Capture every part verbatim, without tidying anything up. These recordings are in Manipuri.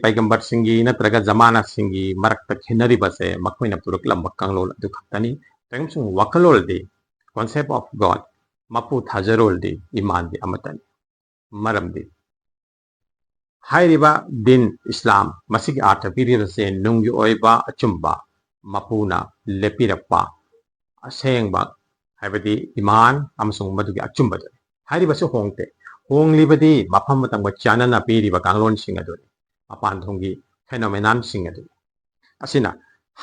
ꯄꯩꯒꯝꯕꯔꯁꯤꯡꯒꯤ ꯅꯠꯇ꯭ꯔꯒ ꯖꯃꯥꯅꯥꯁꯤꯡꯒꯤ ꯃꯔꯛꯇ ꯈꯦꯠꯅꯔꯤꯕꯁꯦ ꯃꯈꯣꯏꯅ ꯄꯨꯔꯛꯂꯝꯕ ꯀꯥꯡꯂꯣꯟ ꯑꯗꯨ ꯈꯛꯇꯅꯤ꯫ ꯀꯔꯤꯒꯨꯝꯕ ꯋꯥꯈꯜꯂꯣꯟꯗꯤ, concept of God, ꯃꯄꯨ ꯊꯥꯖꯔꯣꯜꯗꯤ, ꯏꯃꯥꯟꯗꯤ ꯑꯃꯠꯇꯅꯤ꯫ ꯃꯔꯝꯗꯤ ꯍꯥꯏꯔꯤꯕ ꯗꯤꯟ ꯏꯁꯂꯥꯝ ꯃꯁꯤꯒꯤ ꯑꯥꯔꯊ ꯄꯤꯔꯤꯕꯁꯦ ꯅꯨꯡꯒꯤ ꯑꯣꯏꯕ ꯑꯆꯨꯝꯕ, ꯃꯄꯨꯅ ꯂꯦꯞꯄꯤꯔꯛꯄ ꯑꯁꯦꯡꯕ, ꯍꯥꯏꯕꯗꯤ ꯏꯃꯥꯟ ꯑꯃꯁꯨꯡ ꯃꯗꯨꯒꯤ ꯑꯆꯨꯝꯕꯗꯨꯅꯤ꯫ ꯍꯥꯏꯔꯤꯕꯁꯨ ꯍꯣꯡꯗꯦ꯫ ꯍꯣꯡꯂꯤꯕꯗꯤ ꯃꯐꯝ ꯃꯇꯝꯒ ꯆꯥꯟꯅꯅ ꯄꯤꯔꯤꯕ ꯀꯥꯡꯂꯣꯟꯁꯤꯡ ꯑꯗꯨꯅꯤ꯫ ꯃꯄꯥꯟ ꯊꯣꯡꯒꯤ phenomenonꯁꯤꯡ ꯑꯗꯨꯅꯤ꯫ ꯑꯁꯤꯅ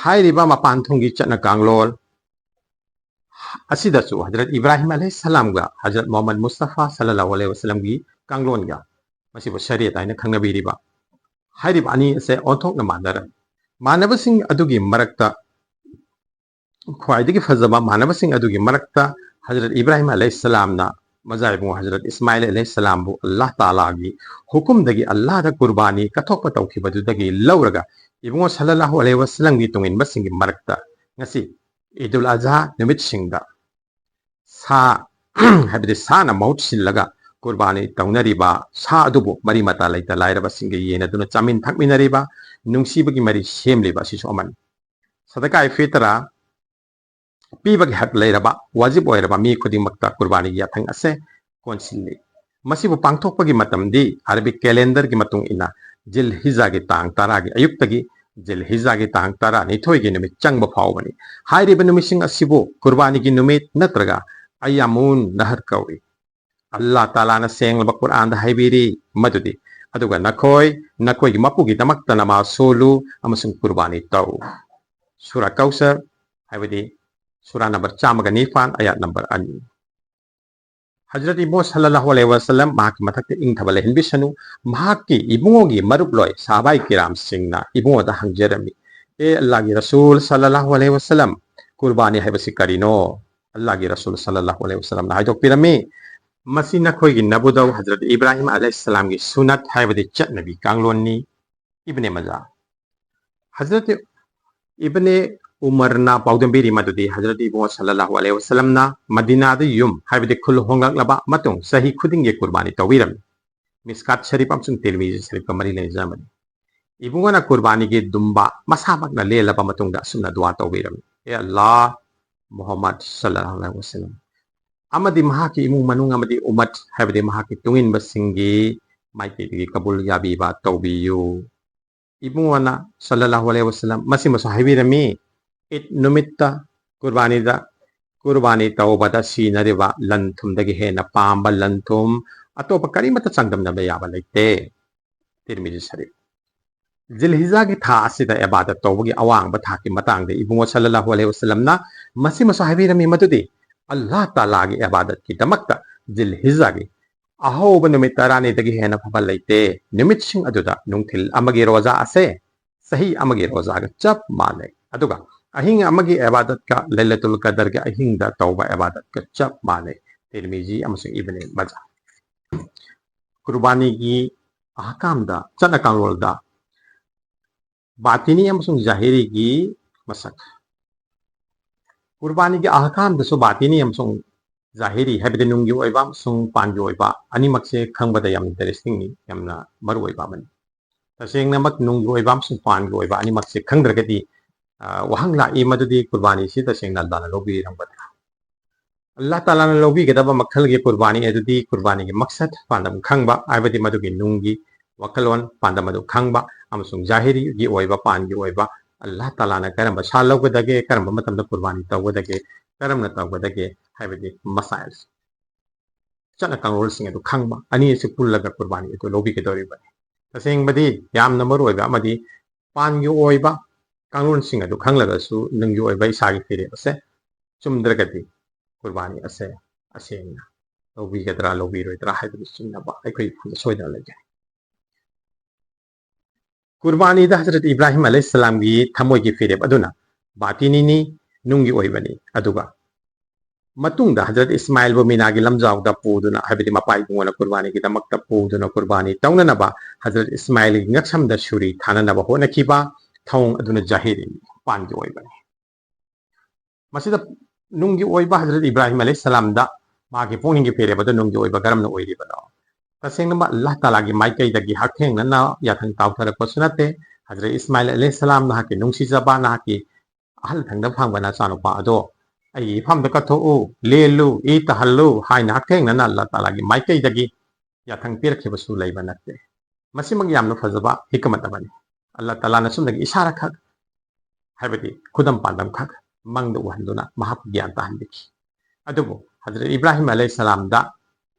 ꯍꯥꯏꯔꯤꯕ ꯃꯄꯥꯟ ꯊꯣꯡꯒꯤ ꯆꯠꯅ ꯀꯥꯡꯂꯣꯟ ꯑꯁꯤꯗꯁꯨ ꯍꯖꯔꯠ ꯏꯕ꯭ꯔꯥꯍꯤꯝ ꯑꯂꯩꯍꯤꯁꯁꯂꯥꯝꯒ ꯍꯖꯔꯠ ꯃꯨꯍꯝꯃꯗ ꯃꯨꯁꯇꯐꯥ ꯁꯜꯂꯜꯂꯥꯍꯨ ꯑꯂꯩꯍꯤ ꯋꯥꯁꯂꯝꯒꯤ ꯀꯥꯡꯂꯣꯟꯒ, ꯃꯁꯤꯕꯨ ꯁꯔꯤꯌꯠ ꯍꯥꯏꯅ ꯈꯪꯅꯕꯤꯔꯤꯕ, ꯍꯥꯏꯔꯤꯕ ꯑꯅꯤ ꯑꯁꯦ ꯑꯣꯟꯊꯣꯛꯅ ꯃꯥꯟꯅꯔꯝꯃꯤ꯫ ꯃꯥꯟꯅꯕꯁꯤꯡ ꯑꯗꯨꯒꯤ ꯃꯔꯛꯇ ꯈ꯭ꯋꯥꯏꯗꯒꯤ ꯐꯖꯕ ꯃꯥꯟꯅꯕꯁꯤꯡ ꯑꯗꯨꯒꯤ ꯃꯔꯛꯇ ꯍꯖꯔꯠ ꯏꯕ꯭ꯔꯥꯍꯤꯝ ꯑꯂꯩꯍꯤꯁꯁꯂꯥꯝꯅ ꯃꯖꯥ ꯏꯕꯨꯡꯉꯣ ꯍꯖꯔꯠ ꯏꯁꯃꯥꯏꯜ ꯑꯂꯩꯍꯤꯁꯁꯂꯥꯝꯕꯨ ꯑꯜꯂꯥꯍ ꯇꯥꯂꯥꯒꯤ ꯍꯨꯀꯨꯝꯗꯒꯤ ꯑꯜꯂꯥꯍꯗ ꯀꯨꯔꯕꯥꯅꯤ ꯀꯠꯊꯣꯛꯄ ꯇꯧꯈꯤꯕꯗꯨꯗꯒꯤ ꯂꯧꯔꯒ ꯏꯕꯨꯡꯉꯣ ꯁꯜꯂꯜꯂꯥꯍꯨ ꯑꯂꯩꯍꯤ ꯋꯥꯁꯂꯝꯒꯤ ꯇꯨꯡꯏꯟꯕꯁꯤꯡꯒꯤ ꯃꯔꯛꯇ ꯉꯁꯤ ꯏꯗꯨꯜ ꯑꯖꯍꯥ ꯅꯨꯃꯤꯠꯁꯤꯡꯗ ꯁꯥ, ꯍꯥꯏꯕꯗꯤ ꯁꯥꯅ ꯃꯍꯨꯠ ꯁꯤꯜꯂꯒ ꯀꯨꯔꯕꯥꯅꯤ ꯇꯧꯅꯔꯤꯕ, ꯁꯥ ꯑꯗꯨꯕꯨ ꯃꯔꯤ ꯃꯇꯥ ꯂꯩꯇ ꯂꯥꯏꯔꯕꯁꯤꯡꯒ ꯌꯦꯟꯅꯗꯨꯅ ꯆꯥꯃꯤꯟ ꯊꯛꯃꯤꯟꯅꯔꯤꯕ, ꯅꯨꯡꯁꯤꯕꯒꯤ ꯃꯔꯤ ꯁꯦꯝꯂꯤꯕ ꯑꯁꯤꯁꯨ ꯑꯃꯅꯤ꯫ ꯁꯗꯀꯥꯏ ꯐꯤꯇꯔꯥ ꯄꯤꯕꯒꯤ ꯍꯛ ꯂꯩꯔꯕ, ꯋꯥꯖꯤꯕ ꯑꯣꯏꯔꯕ ꯃꯤ ꯈꯨꯗꯤꯡꯃꯛꯇ ꯀꯨꯔꯕꯥꯅꯤꯒꯤ ꯌꯥꯊꯪ ꯑꯁꯦ ꯀꯣꯟꯁꯤꯜꯂꯤ꯫ ꯃꯁꯤꯕꯨ ꯄꯥꯡꯊꯣꯛꯄꯒꯤ ꯃꯇꯝꯗꯤ ꯑꯔꯕꯤꯛ ꯀꯦꯂꯦꯟꯗꯔꯒꯤ ꯃꯇꯨꯡ ꯏꯟꯅ ꯖꯤꯜ ꯍꯤꯖꯥꯒꯤ ꯇꯥꯡ ꯇꯔꯥꯒꯤ ꯑꯌꯨꯛꯇꯒꯤ ꯖꯤꯜ ꯍꯤꯖꯥꯒꯤ ꯇꯥꯡ ꯇꯔꯥꯅꯤꯊꯣꯏꯒꯤ ꯅꯨꯃꯤꯠ ꯆꯪꯕ ꯐꯥꯎꯕꯅꯤ꯫ ꯍꯥꯏꯔꯤꯕ ꯅꯨꯃꯤꯠꯁꯤꯡ ꯑꯁꯤꯕꯨ ꯀꯨꯔꯕꯥꯅꯤꯒꯤ ꯅꯨꯃꯤꯠ ꯅꯠꯇ꯭ꯔꯒ ꯑꯌꯥꯃꯨꯟ ꯅꯍꯔ ꯀꯧꯏ꯫ ꯑꯜꯂꯥꯍ ꯇꯥꯂꯥꯅ ꯁꯦꯡꯂꯕ ꯀꯨꯔꯑꯥꯟꯗ ꯍꯥꯏꯕꯤꯔꯤ ꯃꯗꯨꯗꯤ, "ꯑꯗꯨꯒ ꯅꯈꯣꯏ, ꯅꯈꯣꯏꯒꯤ ꯃꯄꯨꯒꯤꯗꯃꯛꯇ ꯅꯃꯥꯖ ꯁꯣꯜꯂꯨ ꯑꯃꯁꯨꯡ ꯀꯨꯔꯕꯥꯅꯤ ꯇꯧ"꯫ ꯁꯨꯔꯥ ꯀꯧꯁꯔ, ꯍꯥꯏꯕꯗꯤ ꯁꯨꯔꯥ ꯅꯝꯕꯔ ꯆꯥꯝꯃꯒ ꯅꯤꯄꯥꯟ, ꯑꯌꯥꯠ ꯅꯝꯕꯔ ꯑꯅꯤ꯫ ꯍꯖꯔꯠ ꯏꯕꯨꯡꯉꯣ ꯁꯜꯂꯜꯂꯥꯍꯨ ꯑꯂꯩꯍꯤ ꯋꯥꯁꯜꯂꯝ ꯃꯍꯥꯛꯀꯤ ꯃꯊꯛꯇ ꯏꯪꯊꯕ ꯂꯩꯍꯟꯕꯤꯁꯅꯨ, ꯃꯍꯥꯛꯀꯤ ꯏꯕꯨꯡꯉꯣꯒꯤ ꯃꯔꯨꯞꯂꯣꯏ ꯁꯍꯥꯕꯥꯏ ꯀꯤꯔꯥꯝꯁꯤꯡꯅ ꯏꯕꯨꯡꯉꯣꯗ ꯍꯪꯖꯔꯝꯃꯤ, "ꯑꯦ ꯑꯜꯂꯥꯍꯒꯤ ꯔꯁꯨꯜ ꯁꯜꯂꯜꯂꯥꯍꯨ ꯑꯂꯩꯍꯤ ꯋꯥꯁꯜꯂꯝ, ꯀꯨꯔꯕꯥꯅꯤ ꯍꯥꯏꯕꯁꯤ ꯀꯔꯤꯅꯣ?" ꯑꯜꯂꯥꯍꯒꯤ ꯔꯁꯨꯜ ꯁꯜꯂꯜꯂꯥꯍꯨ ꯑꯂꯩꯍꯤ ꯋꯥꯁꯜꯂꯝꯅ ꯍꯥꯏꯗꯣꯛꯄꯤꯔꯝꯃꯤ, "ꯃꯁꯤ ꯅꯈꯣꯏꯒꯤ ꯅꯕꯨꯗꯧ ꯍꯖꯔꯠ ꯏꯕ꯭ꯔꯥꯍꯤꯝ ꯑꯂꯩꯍꯤꯁꯁꯂꯥꯝꯒꯤ ꯁꯨꯅꯠ, ꯍꯥꯏꯕꯗꯤ ꯆꯠꯅꯕꯤ ꯀꯥꯡꯂꯣꯟꯅꯤ"꯫ ꯏꯕꯅꯦ ꯃꯖꯥ꯫ ꯍꯖꯔꯠ ꯏꯕꯅꯦ ꯎꯃꯔꯅ ꯄꯥꯎꯗꯝꯕꯤꯔꯤ ꯃꯗꯨꯗꯤ ꯍꯖꯔꯠ ꯏꯕꯨꯡꯉꯣ ꯁꯜꯂꯜꯂꯥꯍꯨ ꯑꯂꯩꯍꯤ ꯋꯥꯁꯜꯂꯝꯅ ꯃꯗꯤꯅꯥꯗ ꯌꯨꯝ, ꯍꯥꯏꯕꯗꯤ ꯈꯨꯜ ꯍꯣꯡꯂꯛꯂꯕ ꯃꯇꯨꯡ ꯆꯍꯤ ꯈꯨꯗꯤꯡꯒꯤ ꯀꯨꯔꯕꯥꯅꯤ ꯇꯧꯕꯤꯔꯝꯃꯤ꯫ ꯃꯤꯁꯀꯥꯠ ꯁꯔꯤꯐ ꯑꯃꯁꯨꯡ ꯇꯤꯔꯃꯤꯖꯤ ꯁꯔꯤꯐꯀ ꯃꯔꯤ ꯂꯩꯅꯖꯕꯅꯤ꯫ ꯏꯕꯨꯡꯉꯣꯅ ꯀꯨꯔꯕꯥꯅꯤꯒꯤ ꯗꯨꯝꯕꯥ ꯃꯁꯥꯃꯛꯅ ꯂꯦꯜꯂꯕ ꯃꯇꯨꯡꯗ ꯑꯁꯨꯝꯅ ꯗꯨꯋꯥ ꯇꯧꯕꯤꯔꯝꯃꯤ: ꯑꯦ ꯑꯜꯂꯥ, ꯃꯨꯍꯝꯃꯗ ꯁꯜꯂꯜꯂꯥꯍꯨ ꯑꯂꯩꯍꯤ ꯋꯥꯁꯜꯂꯝ ꯑꯃꯗꯤ ꯃꯍꯥꯛꯀꯤ ꯏꯃꯨꯡ ꯃꯅꯨꯡ ꯑꯃꯗꯤ ꯎꯃꯠ, ꯍꯥꯏꯕꯗꯤ ꯃꯍꯥꯛꯀꯤ ꯇꯨꯡꯏꯟꯕꯁꯤꯡꯒꯤ ꯃꯥꯏꯀꯩꯗꯒꯤ ꯀꯕꯨꯜ ꯌꯥꯕꯤꯕ ꯇꯧꯕꯤꯌꯨ꯫ ꯏꯕꯨꯡꯉꯣꯅ ꯁꯜꯂꯜꯂꯥꯍꯨ ꯑꯂꯩꯍꯤ ꯋꯥꯁꯜꯂꯝ ꯃꯁꯤꯃꯁꯨ ꯍꯥꯏꯕꯤꯔꯝꯃꯤ: ꯏꯗ ꯅꯨꯃꯤꯠꯇ ꯀꯨꯔꯕꯥꯅꯤꯗ, ꯀꯨꯔꯕꯥꯅꯤ ꯇꯧꯕꯗ ꯁꯤꯖꯤꯟꯅꯔꯤꯕ ꯂꯟ ꯊꯨꯝꯗꯒꯤ ꯍꯦꯟꯅ ꯄꯥꯝꯕ ꯂꯟ ꯊꯨꯝ ꯑꯇꯣꯞꯄ ꯀꯔꯤꯃꯠꯇ ꯆꯥꯡꯗꯝꯅꯕ ꯌꯥꯕ ꯂꯩꯇꯦ꯫ ꯇꯤꯔꯃꯤꯖꯤ ꯁꯔꯤꯐ꯫ ꯖꯤꯜꯍꯤꯖꯥꯒꯤ ꯊꯥ ꯑꯁꯤꯗ ꯏꯕꯥꯗꯠ ꯇꯧꯕꯒꯤ ꯑꯋꯥꯡꯕ ꯊꯥꯛꯀꯤ ꯃꯇꯥꯡꯗ ꯏꯕꯨꯡꯉꯣ ꯁꯜꯂꯜꯂꯥꯍꯨ ꯑꯂꯩꯍꯤ ꯋꯥꯁꯜꯂꯝꯅ ꯃꯁꯤꯃꯁꯨ ꯍꯥꯏꯕꯤꯔꯝꯃꯤ ꯃꯗꯨꯗꯤ ꯑꯜꯂꯥꯍ ꯇꯥꯂꯥꯒꯤ ꯏꯕꯥꯗꯠꯀꯤꯗꯃꯛꯇ ꯖꯤꯜꯍꯤꯖꯥꯒꯤ ꯑꯍꯧꯕ ꯅꯨꯃꯤꯠ ꯇꯔꯥꯅꯤꯗꯒꯤ ꯍꯦꯟꯅ ꯐꯕ ꯂꯩꯇꯦ꯫ ꯅꯨꯃꯤꯠꯁꯤꯡ ꯑꯗꯨꯗ ꯅꯨꯡꯊꯤꯜ ꯑꯃꯒꯤ ꯔꯣꯖꯥ ꯑꯁꯦ ꯆꯍꯤ ꯑꯃꯒꯤ ꯔꯣꯖꯥꯒ ꯆꯞ ꯃꯥꯟꯅꯩ, ꯑꯗꯨꯒ ꯑꯍꯤꯡ ꯑꯃꯒꯤ ꯏꯕꯥꯗꯠꯀ ꯂꯩꯂꯇꯨꯜ ꯀꯗꯔꯒꯤ ꯑꯍꯤꯡꯗ ꯇꯧꯕ ꯏꯕꯥꯗꯠꯀ ꯆꯞ ꯃꯥꯟꯅꯩ꯫ ꯇꯤꯔꯃꯤꯖꯤ ꯑꯃꯁꯨꯡ ꯏꯕꯅꯦ ꯃꯥꯖꯥ꯫ ꯀꯨꯔꯕꯥꯅꯤꯒꯤ ꯑꯍꯀꯥꯝꯗ, ꯆꯠꯅ ꯀꯥꯡꯂꯣꯟꯗ, ꯕꯥꯇꯤꯅꯤ ꯑꯃꯁꯨꯡ ꯖꯥꯍꯤꯔꯤꯒꯤ ꯃꯁꯛ꯫ ꯀꯨꯔꯕꯥꯅꯤꯒꯤ ꯑꯍꯀꯥꯝꯗꯁꯨ ꯕꯥꯇꯤꯅꯤ ꯑꯃꯁꯨꯡ ꯖꯥꯍꯤꯔꯤ, ꯍꯥꯏꯕꯗꯤ ꯅꯨꯡꯒꯤ ꯑꯣꯏꯕ ꯑꯃꯁꯨꯡ ꯄꯥꯟꯒꯤ ꯑꯣꯏꯕ ꯑꯅꯤꯃꯛꯁꯦ ꯈꯪꯕꯗ ꯌꯥꯝ ꯏꯟꯇꯔꯦꯁꯇꯤꯡ, ꯌꯥꯝꯅ ꯃꯔꯨ ꯑꯣꯏꯕ ꯑꯃꯅꯤ꯫ ꯇꯁꯦꯡꯅꯃꯛ ꯅꯨꯡꯒꯤ ꯑꯣꯏꯕ ꯑꯃꯁꯨꯡ ꯄꯥꯟꯒꯤ ꯑꯣꯏꯕ ꯑꯅꯤꯃꯛꯁꯦ ꯈꯪꯗ꯭ꯔꯒꯗꯤ, ꯑ, ꯋꯥꯍꯪ ꯂꯥꯛꯏ ꯃꯗꯨꯗꯤ ꯀꯨꯔꯕꯥꯅꯤꯁꯤ ꯇꯁꯦꯡꯅ ꯑꯜꯂꯥꯍꯅ ꯂꯧꯕꯤꯔꯝꯒꯗ꯭ꯔꯥ? ꯑꯜꯂꯥꯍ ꯇꯥꯂꯥꯅ ꯂꯧꯕꯤꯒꯗꯕ ꯃꯈꯜꯒꯤ ꯀꯨꯔꯕꯥꯅꯤ ꯑꯗꯨꯗꯤ ꯀꯨꯔꯕꯥꯅꯤꯒꯤ ꯃꯛꯁꯠ, ꯄꯥꯟꯗꯝ ꯈꯪꯕ, ꯍꯥꯏꯕꯗꯤ ꯃꯗꯨꯒꯤ ꯅꯨꯡꯒꯤ ꯋꯥꯈꯜꯂꯣꯟ, ꯄꯥꯟꯗꯝ ꯑꯗꯨ ꯈꯪꯕ, ꯑꯃꯁꯨꯡ ꯖꯥꯍꯤꯔꯤꯒꯤ ꯑꯣꯏꯕ, ꯄꯥꯟꯒꯤ ꯑꯣꯏꯕ, ꯑꯜꯂꯥꯍ ꯇꯥꯂꯥꯅ ꯀꯔꯝꯕ ꯁꯥ ꯂꯧꯒꯗꯒꯦ, ꯀꯔꯝꯕ ꯃꯇꯝꯗ ꯀꯨꯔꯕꯥꯅꯤ ꯇꯧꯒꯗꯒꯦ, ꯀꯔꯝꯅ ꯇꯧꯒꯗꯒꯦ ꯍꯥꯏꯕꯗꯤ ꯃꯁꯥꯏꯜ, ꯆꯠꯅ ꯀꯥꯡꯂꯣꯟꯁꯤꯡ ꯑꯗꯨ ꯈꯪꯕ, ꯑꯅꯤ ꯑꯁꯤ ꯄꯨꯜꯂꯒ ꯀꯨꯔꯕꯥꯅꯤ ꯑꯗꯨ ꯂꯧꯕꯤꯒꯗꯧꯔꯤꯕꯅꯤ꯫ ꯇꯁꯦꯡꯕꯗꯤ ꯌꯥꯝꯅ ꯃꯔꯨ ꯑꯣꯏꯕ ꯑꯃꯗꯤ ꯄꯥꯟꯒꯤ ꯑꯣꯏꯕ ꯀꯥꯡꯂꯣꯟꯁꯤꯡ ꯑꯗꯨ ꯈꯪꯂꯒꯁꯨ ꯅꯨꯡꯒꯤ ꯑꯣꯏꯕ ꯏꯁꯥꯒꯤ ꯐꯤꯔꯦꯞ ꯑꯁꯦ ꯆꯨꯝꯗ꯭ꯔꯒꯗꯤ ꯀꯨꯔꯕꯥꯅꯤ ꯑꯁꯦ ꯑꯁꯦꯡꯅ ꯂꯧꯕꯤꯒꯗ꯭ꯔꯥ ꯂꯧꯕꯤꯔꯣꯏꯗ꯭ꯔꯥ ꯍꯥꯏꯕꯗꯨ ꯆꯤꯡꯅꯕ ꯑꯩꯈꯣꯏ ꯋꯥꯈꯜꯗ ꯁꯣꯏꯗꯅ ꯂꯩꯒꯅꯤ꯫ ꯀꯨꯔꯕꯥꯅꯤꯗ ꯍꯖꯔꯠ ꯏꯕ꯭ꯔꯥꯍꯤꯝ ꯑꯂꯩꯍꯤꯁꯁꯂꯥꯝꯒꯤ ꯊꯃꯣꯏꯒꯤ ꯐꯤꯔꯦꯞ ꯑꯗꯨꯅ ꯕꯥꯇꯤꯅꯤꯅꯤ, ꯅꯨꯡꯒꯤ ꯑꯣꯏꯕꯅꯤ, ꯑꯗꯨꯒ ꯃꯇꯨꯡꯗ ꯍꯖꯔꯠ ꯏꯁꯃꯥꯏꯜꯕꯨ ꯃꯤꯅꯥꯒꯤ ꯂꯝꯖꯥꯎꯗ ꯄꯨꯗꯨꯅ, ꯍꯥꯏꯕꯗꯤ ꯃꯄꯥ ꯏꯕꯨꯡꯉꯣꯅ ꯀꯨꯔꯕꯥꯅꯤꯒꯤꯗꯃꯛꯇ ꯄꯨꯗꯨꯅ ꯀꯨꯔꯕꯥꯅꯤ ꯇꯧꯅꯅꯕ ꯍꯖꯔꯠ ꯏꯁꯃꯥꯏꯜꯒꯤ ꯉꯛꯁꯝꯗ ꯁꯨꯔꯤ ꯊꯥꯅꯅꯕ ꯍꯣꯠꯅꯈꯤꯕ ꯊꯧꯑꯣꯡ ꯑꯗꯨꯅ ꯖꯥꯍꯤꯔꯤ, ꯄꯥꯟꯒꯤ ꯑꯣꯏꯕꯅꯤ꯫ ꯃꯁꯤꯗ ꯅꯨꯡꯒꯤ ꯑꯣꯏꯕ ꯍꯖꯔꯠ ꯏꯕ꯭ꯔꯥꯍꯤꯝ ꯑꯂꯩꯍꯤꯁꯁꯂꯥꯝꯗ ꯃꯥꯒꯤ ꯄꯨꯛꯅꯤꯡꯒꯤ ꯐꯤꯔꯦꯞ ꯑꯗꯨ ꯅꯨꯡꯒꯤ ꯑꯣꯏꯕ ꯀꯔꯝꯅ ꯑꯣꯏꯔꯤꯕꯅꯣ? ꯇꯁꯦꯡꯅꯃꯛ ꯑꯜꯂꯥꯍ ꯇꯥꯂꯥꯒꯤ ꯃꯥꯏꯀꯩꯗꯒꯤ ꯍꯛꯊꯦꯡꯅꯅ ꯌꯥꯊꯪ ꯇꯥꯎꯊꯔꯛꯄꯁꯨ ꯅꯠꯇꯦ꯫ ꯍꯖꯔꯠ ꯏꯁꯃꯥꯏꯜ ꯑꯂꯩꯍꯤꯁꯁꯂꯥꯝ, ꯅꯍꯥꯛꯀꯤ ꯅꯨꯡꯁꯤꯖꯕ, ꯅꯍꯥꯛꯀꯤ ꯑꯍꯜ ꯊꯪꯅ ꯐꯪꯕ ꯅꯆꯥꯅꯨꯄꯥ ꯑꯗꯣ ꯑꯩꯒꯤ ꯏꯐꯝꯗ ꯀꯠꯊꯣꯛꯎ, ꯂꯦꯜꯂꯨ, ꯏ ꯇꯥꯍꯜꯂꯨ ꯍꯥꯏꯅ ꯍꯛꯊꯦꯡꯅꯅ ꯑꯜꯂꯥꯍ ꯇꯥꯂꯥꯒꯤ ꯃꯥꯏꯀꯩꯗꯒꯤ ꯌꯥꯊꯪ ꯄꯤꯔꯛꯈꯤꯕꯁꯨ ꯂꯩꯕ ꯅꯠꯇꯦ꯫ ꯃꯁꯤꯃꯛ ꯌꯥꯝꯅ ꯐꯖꯕ ꯍꯤꯀꯃꯠ ꯑꯃꯅꯤ꯫ ꯑꯜꯂꯥꯍ ꯇꯥꯂꯥꯅ ꯁꯨꯞꯅꯒꯤ ꯏꯁꯥꯔꯥꯈꯛ, ꯍꯥꯏꯕꯗꯤ ꯈꯨꯗꯝ ꯄꯥꯟꯗꯝꯈꯛ ꯃꯪꯗ ꯎꯍꯟꯗꯨꯅ ꯃꯍꯥꯛꯄꯨ ꯒ꯭ꯌꯥꯟ ꯇꯥꯍꯟꯕꯤꯈꯤ꯫ ꯑꯗꯨꯕꯨ ꯍꯖꯔꯠ ꯏꯕ꯭ꯔꯥꯍꯤꯝ ꯑꯂꯩꯍꯤꯁꯁꯂꯥꯝꯗ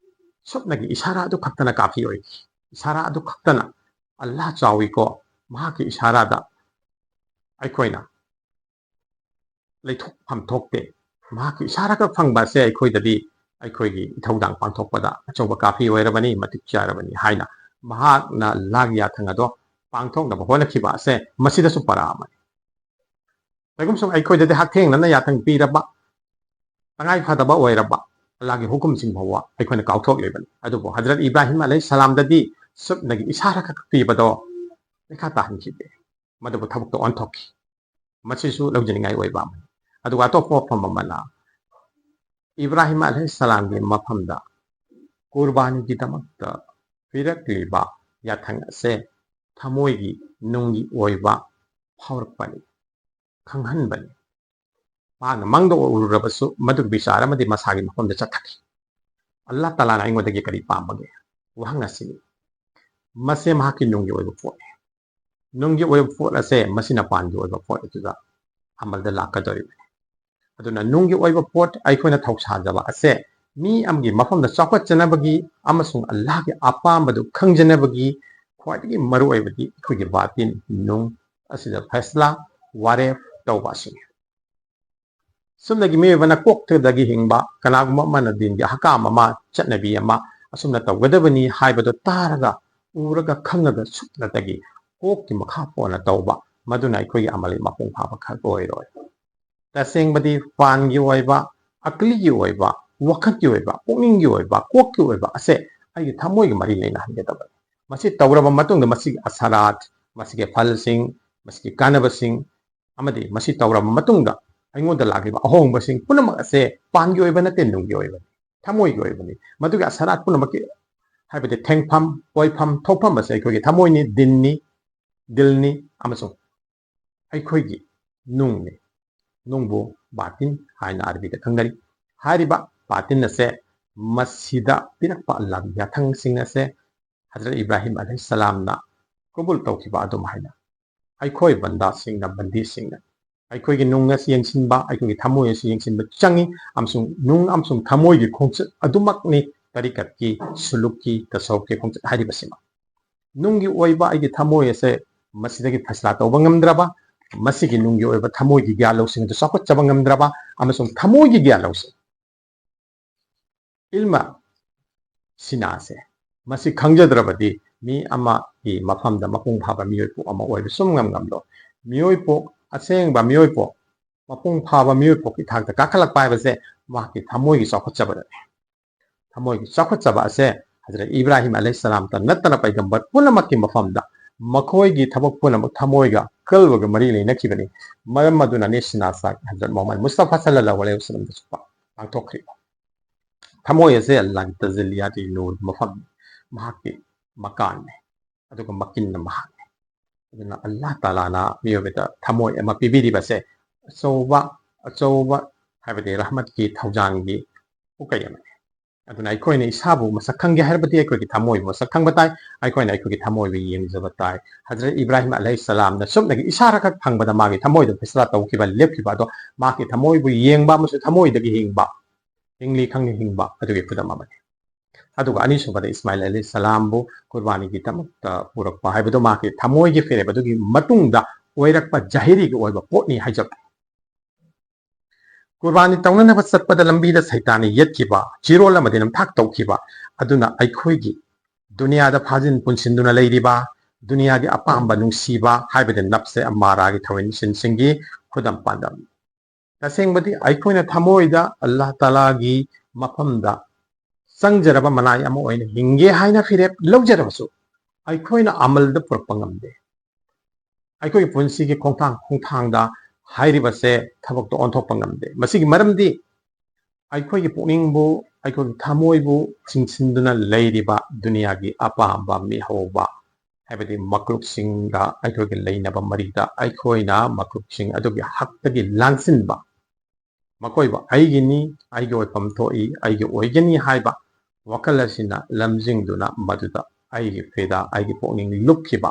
ꯁꯨꯞꯅꯒꯤ ꯏꯁꯥꯔꯥ ꯑꯗꯨ ꯈꯛꯇꯅ ꯀꯥꯐꯤ ꯑꯣꯏꯈꯤ꯫ ꯏꯁꯥꯔꯥ ꯑꯗꯨ ꯈꯛꯇꯅ, ꯑꯜꯂꯥꯍ ꯆꯥꯎꯏꯀꯣ, ꯃꯍꯥꯛꯀꯤ ꯏꯁꯥꯔꯥꯗ ꯑꯩꯈꯣꯏꯅ ꯂꯩꯊꯣꯛꯐꯝ ꯊꯣꯛꯇꯦ꯫ ꯃꯍꯥꯛꯀꯤ ꯏꯁꯥꯔꯥꯈꯛ ꯐꯪꯕ ꯑꯁꯦ ꯑꯩꯈꯣꯏꯗꯗꯤ, ꯑꯩꯈꯣꯏꯒꯤ ꯏꯊꯧꯗꯥꯡ ꯄꯥꯡꯊꯣꯛꯄꯗ ꯑꯆꯧꯕ ꯀꯥꯐꯤ ꯑꯣꯏꯔꯕꯅꯤ, ꯃꯇꯤꯛ ꯆꯥꯔꯕꯅꯤ ꯍꯥꯏꯅ ꯃꯍꯥꯛꯅ ꯑꯜꯂꯥꯍꯒꯤ ꯌꯥꯊꯪ ꯑꯗꯣ ꯄꯥꯡꯊꯣꯛꯅꯕ ꯍꯣꯠꯅꯈꯤꯕ ꯑꯁꯦ ꯃꯁꯤꯗꯁꯨ ꯄꯔꯥ ꯑꯃꯅꯤ꯫ ꯀꯩꯒꯨꯝꯁꯨꯡ ꯑꯩꯈꯣꯏꯗꯗꯤ ꯍꯛꯊꯦꯡꯅꯅ ꯌꯥꯊꯪ ꯄꯤꯔꯕ, ꯇꯉꯥꯏ ꯐꯗꯕ ꯑꯣꯏꯔꯕ ꯑꯜꯂꯥꯍꯒꯤ ꯍꯨꯀꯨꯝꯁꯤꯡ ꯐꯥꯎꯕ ꯑꯩꯈꯣꯏꯅ ꯀꯥꯎꯊꯣꯛꯂꯤꯕꯅꯤ꯫ ꯑꯗꯨꯕꯨ ꯍꯖꯔꯠ ꯏꯕ꯭ꯔꯥꯍꯤꯝ ꯑꯂꯩꯍꯤꯁꯁꯂꯥꯝꯗꯗꯤ ꯁꯨꯞꯅꯒꯤ ꯏꯁꯥꯔꯥꯈꯛ ꯄꯤꯕꯗꯣ ꯄꯩꯈꯥ ꯇꯥꯍꯟꯈꯤꯗꯦ, ꯃꯗꯨꯕꯨ ꯊꯕꯛꯇ ꯑꯣꯟꯊꯣꯛꯈꯤ꯫ ꯃꯁꯤꯁꯨ ꯂꯧꯖꯅꯤꯡꯉꯥꯏ ꯑꯣꯏꯕ ꯑꯃꯅꯤ꯫ ꯑꯗꯨꯒ ꯑꯇꯣꯞꯄ ꯋꯥꯐꯝ ꯑꯃꯅ, ꯏꯕ꯭ꯔꯥꯍꯤꯝ ꯑꯂꯩꯍꯤꯁꯁꯂꯥꯝꯒꯤ ꯃꯐꯝꯗ ꯀꯨꯔꯕꯥꯅꯤꯒꯤꯗꯃꯛꯇ ꯄꯤꯔꯛꯂꯤꯕ ꯌꯥꯊꯪ ꯑꯁꯦ ꯊꯃꯣꯏꯒꯤ ꯅꯨꯡꯒꯤ ꯑꯣꯏꯕ ꯐꯥꯎꯔꯛꯄꯅꯤ, ꯈꯪꯍꯟꯕꯅꯤ꯫ ꯃꯍꯥꯛꯅ ꯃꯪꯗ ꯎꯔꯨꯔꯕꯁꯨ ꯃꯗꯨꯒꯤ ꯕꯤꯆꯥꯔ ꯑꯃꯗꯤ ꯃꯁꯥꯒꯤ ꯃꯐꯝꯗ ꯆꯠꯊꯈꯤ꯫ ꯑꯜꯂꯥꯍ ꯇꯥꯂꯥꯅ ꯑꯩꯉꯣꯟꯗꯒꯤ ꯀꯔꯤ ꯄꯥꯝꯕꯒꯦ? ꯋꯥꯍꯪ ꯑꯁꯤꯅꯤ꯫ ꯃꯁꯦ ꯃꯍꯥꯛꯀꯤ ꯅꯨꯡꯒꯤ ꯑꯣꯏꯕ ꯄꯣꯠꯅꯤ꯫ ꯅꯨꯡꯒꯤ ꯑꯣꯏꯕ ꯄꯣꯠ ꯑꯁꯦ ꯃꯁꯤꯅ ꯄꯥꯟꯒꯤ ꯑꯣꯏꯕ ꯄꯣꯠ ꯑꯗꯨꯗ ꯑꯃꯜꯗ ꯂꯥꯛꯀꯗꯧꯔꯤꯕꯅꯤ꯫ ꯑꯗꯨꯅ ꯅꯨꯡꯒꯤ ꯑꯣꯏꯕ ꯄꯣꯠ ꯑꯩꯈꯣꯏꯅ ꯊꯧꯁꯥꯖꯕ ꯑꯁꯦ ꯃꯤ ꯑꯃꯒꯤ ꯃꯐꯝꯗ ꯆꯥꯎꯈꯠꯆꯅꯕꯒꯤ ꯑꯃꯁꯨꯡ ꯑꯜꯂꯥꯍꯒꯤ ꯑꯄꯥꯝꯕꯗꯨ ꯈꯪꯖꯅꯕꯒꯤ ꯈ꯭ꯋꯥꯏꯗꯒꯤ ꯃꯔꯨꯑꯣꯏꯕꯗꯤ ꯑꯩꯈꯣꯏꯒꯤ ꯕꯥꯇꯤꯟ, ꯅꯨꯡ ꯑꯁꯤꯗ ꯐꯩꯁꯂꯥ, ꯋꯥꯔꯦꯞ ꯇꯧꯕ ꯑꯁꯤꯅꯤ꯫ ꯁꯨꯞꯅꯒꯤ ꯃꯤꯑꯣꯏꯕꯅ ꯀꯣꯛꯇꯒꯤ ꯍꯤꯡꯕ ꯀꯅꯥꯒꯨꯝꯕ ꯑꯃꯅ ꯗꯤꯟꯒꯤ ꯑꯍꯀꯥꯝ ꯑꯃ, ꯆꯠꯅꯕꯤ ꯑꯃ ꯑꯁꯨꯝꯅ ꯇꯧꯒꯗꯕꯅꯤ ꯍꯥꯏꯕꯗꯨ ꯇꯥꯔꯒ, ꯎꯔꯒ, ꯈꯪꯉꯒ ꯁꯨꯞꯅꯇꯒꯤ ꯀꯣꯛꯀꯤ ꯃꯈꯥ ꯄꯣꯟꯅ ꯇꯧꯕ, ꯃꯗꯨꯅ ꯑꯩꯈꯣꯏꯒꯤ ꯑꯃꯜꯒꯤ ꯃꯄꯨꯡ ꯐꯥꯕ ꯈꯛ ꯑꯣꯏꯔꯣꯏ꯫ ꯇꯁꯦꯡꯕꯗꯤ ꯄꯥꯟꯒꯤ ꯑꯣꯏꯕ, ꯑꯀꯂꯤꯒꯤ ꯑꯣꯏꯕ, ꯋꯥꯈꯜꯒꯤ ꯑꯣꯏꯕ, ꯄꯨꯛꯅꯤꯡꯒꯤ ꯑꯣꯏꯕ, ꯀꯣꯛꯀꯤ ꯑꯣꯏꯕ ꯑꯁꯦ ꯑꯩꯒꯤ ꯊꯃꯣꯏꯒ ꯃꯔꯤ ꯂꯩꯅꯍꯟꯒꯗꯕꯅꯤ꯫ ꯃꯁꯤ ꯇꯧꯔꯕ ꯃꯇꯨꯡꯗ ꯃꯁꯤꯒꯤ ꯑꯁꯔꯥꯠ, ꯃꯁꯤꯒꯤ ꯐꯜꯁꯤꯡ, ꯃꯁꯤꯒꯤ ꯀꯥꯟꯅꯕꯁꯤꯡ, ꯑꯃꯗꯤ ꯃꯁꯤ ꯇꯧꯔꯕ ꯃꯇꯨꯡꯗ ꯑꯩꯉꯣꯟꯗ ꯂꯥꯛꯂꯤꯕ ꯑꯍꯣꯡꯕꯁꯤꯡ ꯄꯨꯝꯅꯃꯛ ꯑꯁꯦ ꯄꯥꯟꯒꯤ ꯑꯣꯏꯕ ꯅꯠꯇꯦ, ꯅꯨꯡꯒꯤ ꯑꯣꯏꯕꯅꯤ, ꯊꯃꯣꯏꯒꯤ ꯑꯣꯏꯕꯅꯤ꯫ ꯃꯗꯨꯒꯤ ꯑꯁꯔꯥꯠ ꯄꯨꯝꯅꯃꯛꯀꯤ ꯍꯥꯏꯕꯗꯤ ꯊꯦꯡꯐꯝ, ꯑꯣꯏꯐꯝ, ꯊꯣꯛꯐꯝ ꯑꯁꯦ ꯑꯩꯈꯣꯏꯒꯤ ꯊꯃꯣꯏꯅꯤ, ꯗꯤꯟꯅꯤ, ꯗꯤꯜꯅꯤ, ꯑꯃꯁꯨꯡ ꯑꯩꯈꯣꯏꯒꯤ ꯅꯨꯡꯅꯤ꯫ ꯅꯨꯡꯕꯨ ꯕꯥꯇꯤꯟ ꯍꯥꯏꯅ ꯑꯔꯕꯤꯗ ꯈꯪꯅꯔꯤ꯫ ꯍꯥꯏꯔꯤꯕ ꯕꯥꯇꯤꯟ ꯑꯁꯦ ꯃꯁꯤꯗ ꯄꯤꯔꯛꯄ ꯑꯜꯂꯥꯍꯒꯤ ꯌꯥꯊꯪꯁꯤꯡ ꯑꯁꯦ ꯍꯖꯔꯠ ꯏꯕ꯭ꯔꯥꯍꯤꯝ ꯑꯂꯩꯍꯤꯁꯁꯂꯥꯝꯅ ꯀꯕꯨꯜ ꯇꯧꯈꯤꯕ ꯑꯗꯨꯝ ꯍꯥꯏꯅ ꯑꯩꯈꯣꯏ ꯕꯟꯗꯥꯁꯤꯡꯅ, ꯕꯟꯗꯤꯁꯤꯡꯅ ꯑꯩꯈꯣꯏꯒꯤ ꯅꯨꯡ ꯑꯁꯤ ꯌꯦꯡꯁꯤꯟꯕ, ꯑꯩꯈꯣꯏꯒꯤ ꯊꯃꯣꯏ ꯑꯁꯤ ꯌꯦꯡꯁꯤꯟꯕ ꯆꯪꯏ, ꯑꯃꯁꯨꯡ ꯅꯨꯡ ꯑꯃꯁꯨꯡ ꯊꯃꯣꯏꯒꯤ ꯈꯣꯡꯆꯠ ꯑꯗꯨꯃꯛꯅꯤ ꯇꯔꯤꯀꯠꯀꯤ, ꯁꯨꯂꯨꯛꯀꯤ, ꯇꯁꯧꯐꯀꯤ ꯈꯣꯡꯆꯠ ꯍꯥꯏꯔꯤꯕꯁꯤꯃ꯫ ꯅꯨꯡꯒꯤ ꯑꯣꯏꯕ ꯑꯩꯒꯤ ꯊꯃꯣꯏ ꯑꯁꯦ ꯃꯁꯤꯗꯒꯤ ꯐꯩꯁꯂꯥ ꯇꯧꯕ ꯉꯝꯗ꯭ꯔꯕ, ꯃꯁꯤꯒꯤ ꯅꯨꯡꯒꯤ ꯑꯣꯏꯕ ꯊꯃꯣꯏꯒꯤ ꯒ꯭ꯌꯥꯟ ꯂꯧꯁꯤꯡ ꯑꯗꯨ ꯆꯥꯎꯈꯠꯆꯕ ꯉꯝꯗ꯭ꯔꯕ, ꯑꯃꯁꯨꯡ ꯊꯃꯣꯏꯒꯤ ꯒ꯭ꯌꯥꯟ ꯂꯧꯁꯤꯡ, ꯏꯜꯃ ꯁꯤꯅꯥꯁꯦ, ꯃꯁꯤ ꯈꯪꯖꯗ꯭ꯔꯕꯗꯤ ꯃꯤ ꯑꯃꯒꯤ ꯃꯐꯝꯗ ꯃꯄꯨꯡ ꯐꯥꯕ ꯃꯤꯑꯣꯏꯄꯣꯛ ꯑꯃ ꯑꯣꯏꯕ ꯁꯨꯝ ꯉꯝ ꯉꯝꯂꯣꯏ꯫ ꯃꯤꯑꯣꯏꯄꯣꯛ, ꯑꯁꯦꯡꯕ ꯃꯤꯑꯣꯏꯄꯣꯛ, ꯃꯄꯨꯡ ꯐꯥꯕ ꯃꯤꯑꯣꯏꯄꯣꯛꯀꯤ ꯊꯥꯛꯇ ꯀꯥꯈꯠꯂꯛꯄ ꯍꯥꯏꯕꯁꯦ ꯃꯍꯥꯛꯀꯤ ꯊꯃꯣꯏꯒꯤ ꯆꯥꯎꯈꯠꯆꯕꯗꯅꯤ꯫ ꯊꯃꯣꯏꯒꯤ ꯆꯥꯎꯈꯠꯆꯕ ꯑꯁꯦ ꯍꯖꯔꯠ ꯏꯕ꯭ꯔꯥꯍꯤꯝ ꯑꯂꯩꯍꯤꯁꯁꯂꯥꯝꯇ ꯅꯠꯇꯅ ꯄꯩꯒꯝꯕꯔ ꯄꯨꯝꯅꯃꯛꯀꯤ ꯃꯐꯝꯗ ꯃꯈꯣꯏꯒꯤ ꯊꯕꯛ ꯄꯨꯝꯅꯃꯛ ꯊꯃꯣꯏꯒ ꯀꯜꯕꯒ ꯃꯔꯤ ꯂꯩꯅꯈꯤꯕꯅꯤ꯫ ꯃꯔꯝ ꯑꯗꯨꯅꯅꯤ ꯁꯤꯅꯥꯁꯥ ꯍꯖꯔꯠ ꯃꯨꯍꯝꯃꯗ ꯃꯨꯁꯇꯐꯥ ꯁꯜꯂꯜꯂꯥꯍꯨ ꯑꯂꯩꯍꯤ ꯋꯁꯜꯂꯝꯗꯁꯨ ꯄꯥꯡꯊꯣꯛꯈ꯭ꯔꯤꯕ꯫ ꯊꯃꯣꯏ ꯑꯁꯦ ꯑꯜꯂꯥꯍꯒꯤ ꯇꯖꯜꯂꯤꯌꯥꯠꯀꯤ ꯅꯨꯔꯒꯤ ꯃꯐꯝꯅꯤ, ꯃꯍꯥꯛꯀꯤ ꯃꯀꯥꯟꯅꯤ, ꯑꯗꯨꯒ ꯃꯀꯤꯟꯅ ꯃꯍꯥꯛꯅꯤ꯫ ꯑꯗꯨꯅ ꯑꯜꯂꯥꯍ ꯇꯥꯂꯥꯅ ꯃꯤꯑꯣꯏꯕꯗ ꯊꯃꯣꯏ ꯑꯃ ꯄꯤꯕꯤꯔꯤꯕꯁꯦ ꯑꯆꯧꯕ, ꯑꯆꯧꯕ, ꯍꯥꯏꯕꯗꯤ ꯔꯍꯃꯠꯀꯤ ꯊꯧꯖꯥꯜꯒꯤ ꯄꯨꯀꯩ ꯑꯃꯅꯤ꯫ ꯑꯗꯨꯅ ꯑꯩꯈꯣꯏꯅ ꯏꯁꯥꯕꯨ ꯃꯁꯛ ꯈꯪꯒꯦ ꯍꯥꯏꯔꯕꯗꯤ ꯑꯩꯈꯣꯏꯒꯤ ꯊꯃꯣꯏꯕꯨ ꯃꯁꯛ ꯈꯪꯕ ꯇꯥꯏ, ꯑꯩꯈꯣꯏꯅ ꯑꯩꯈꯣꯏꯒꯤ ꯊꯃꯣꯏꯕꯨ ꯌꯦꯡꯖꯕ ꯇꯥꯏ꯫ ꯍꯖꯔꯠ ꯏꯕ꯭ꯔꯥꯍꯤꯝ ꯑꯂꯩꯍꯤꯁꯁꯂꯥꯝꯅ ꯁꯨꯞꯅꯒꯤ ꯏꯁꯥꯔ ꯈꯛ ꯐꯪꯕꯗ ꯃꯥꯒꯤ ꯊꯃꯣꯏꯗ ꯐꯩꯁꯂꯥ ꯇꯧꯈꯤꯕ, ꯂꯦꯞꯈꯤꯕ ꯑꯗꯣ ꯃꯍꯥꯛꯀꯤ ꯊꯃꯣꯏꯕꯨ ꯌꯦꯡꯕ ꯑꯃꯁꯨꯡ ꯊꯃꯣꯏꯗꯒꯤ ꯍꯤꯡꯕ, ꯍꯤꯡꯂꯤ ꯈꯪꯅ ꯍꯤꯡꯕ ꯑꯗꯨꯒꯤ ꯈꯨꯗꯝ ꯑꯃꯅꯤ꯫ ꯑꯗꯨꯒ ꯑꯅꯤꯁꯨꯕꯗ ꯏꯁꯃꯥꯏꯜ ꯑꯂꯩꯍꯤꯁꯁꯂꯥꯝꯕꯨ ꯀꯨꯔꯕꯥꯅꯤꯒꯤꯗꯃꯛꯇ ꯄꯨꯔꯛꯄ ꯍꯥꯏꯕꯗꯣ ꯃꯍꯥꯛꯀꯤ ꯊꯃꯣꯏꯒꯤ ꯐꯤꯔꯦꯞ ꯑꯗꯨꯒꯤ ꯃꯇꯨꯡꯗ ꯑꯣꯏꯔꯛꯄ ꯖꯍꯤꯔꯤꯒꯤ ꯑꯣꯏꯕ ꯄꯣꯠꯅꯤ ꯍꯥꯏꯖꯕ꯫ ꯀꯨꯔꯕꯥꯅꯤ ꯇꯧꯅꯅꯕ ꯆꯠꯄꯗ ꯂꯝꯕꯤꯗ ꯁꯩꯇꯥꯟꯅ ꯌꯦꯠꯈꯤꯕ, ꯆꯤꯔꯣꯜ ꯑꯃꯗꯤ ꯅꯝꯊꯥꯛ ꯇꯧꯈꯤꯕ ꯑꯗꯨꯅ ꯑꯩꯈꯣꯏꯒꯤ ꯗꯨꯅꯤꯌꯥꯗ ꯐꯥꯖꯤꯟ ꯄꯨꯟꯁꯤꯟꯗꯨꯅ ꯂꯩꯔꯤꯕ, ꯗꯨꯅꯤꯌꯥꯒꯤ ꯑꯄꯥꯝꯕ ꯅꯨꯡꯁꯤꯕ ꯍꯥꯏꯕꯗꯤ ꯅꯞꯁꯦ ꯑꯃꯥꯔꯥꯒꯤ ꯊꯧꯑꯣꯏꯁꯤꯟꯁꯤꯡꯒꯤ ꯈꯨꯗꯝ ꯄꯥꯟꯗꯝ꯫ ꯇꯁꯦꯡꯕꯗꯤ ꯑꯩꯈꯣꯏꯅ ꯊꯃꯣꯏꯗ ꯑꯜꯂꯥꯍ ꯇꯥꯂꯥꯒꯤ ꯃꯐꯝꯗ ꯆꯪꯖꯔꯕ ꯃꯅꯥꯏ ꯑꯃ ꯑꯣꯏꯅ ꯍꯤꯡꯒꯦ ꯍꯥꯏꯅ ꯐꯤꯔꯦꯞ ꯂꯧꯖꯔꯕꯁꯨ ꯑꯩꯈꯣꯏꯅ ꯑꯃꯜꯗ ꯄꯨꯔꯛꯄ ꯉꯝꯗꯦ꯫ ꯑꯩꯈꯣꯏꯒꯤ ꯄꯨꯟꯁꯤꯒꯤ ꯈꯣꯡꯊꯥꯡ ꯈꯣꯡꯊꯥꯡꯗ ꯍꯥꯏꯔꯤꯕꯁꯦ ꯊꯕꯛꯇ ꯑꯣꯟꯊꯣꯛꯄ ꯉꯝꯗꯦ꯫ ꯃꯁꯤꯒꯤ ꯃꯔꯝꯗꯤ ꯑꯩꯈꯣꯏꯒꯤ ꯄꯨꯛꯅꯤꯡꯕꯨ ꯑꯩꯈꯣꯏꯒꯤ ꯊꯃꯣꯏꯕꯨ ꯆꯤꯡꯁꯤꯟꯗꯨꯅ ꯂꯩꯔꯤꯕ ꯗꯨꯅꯤꯌꯥꯒꯤ ꯑꯄꯥꯝꯕ, ꯃꯤꯍꯧꯕ, ꯍꯥꯏꯕꯗꯤ ꯃꯀ꯭ꯔꯨꯞꯁꯤꯡꯒ ꯑꯩꯈꯣꯏꯒꯤ ꯂꯩꯅꯕ ꯃꯔꯤꯗ ꯑꯩꯈꯣꯏꯅ ꯃꯀ꯭ꯔꯨꯞꯁꯤꯡ ꯑꯗꯨꯒꯤ ꯍꯛꯇꯒꯤ ꯂꯥꯡꯁꯤꯟꯕ, ꯃꯈꯣꯏꯕꯨ ꯑꯩꯒꯤꯅꯤ, ꯑꯩꯒꯤ ꯑꯣꯏꯐꯝ ꯊꯣꯛꯏ, ꯑꯩꯒꯤ ꯑꯣꯏꯒꯅꯤ ꯍꯥꯏꯕ ꯋꯥꯈꯜ ꯑꯁꯤꯅ ꯂꯝꯖꯤꯡꯗꯨꯅ ꯃꯗꯨꯗ ꯑꯩꯒꯤ ꯐꯤꯗꯥ, ꯑꯩꯒꯤ ꯄꯨꯛꯅꯤꯡ ꯂꯨꯞꯈꯤꯕ,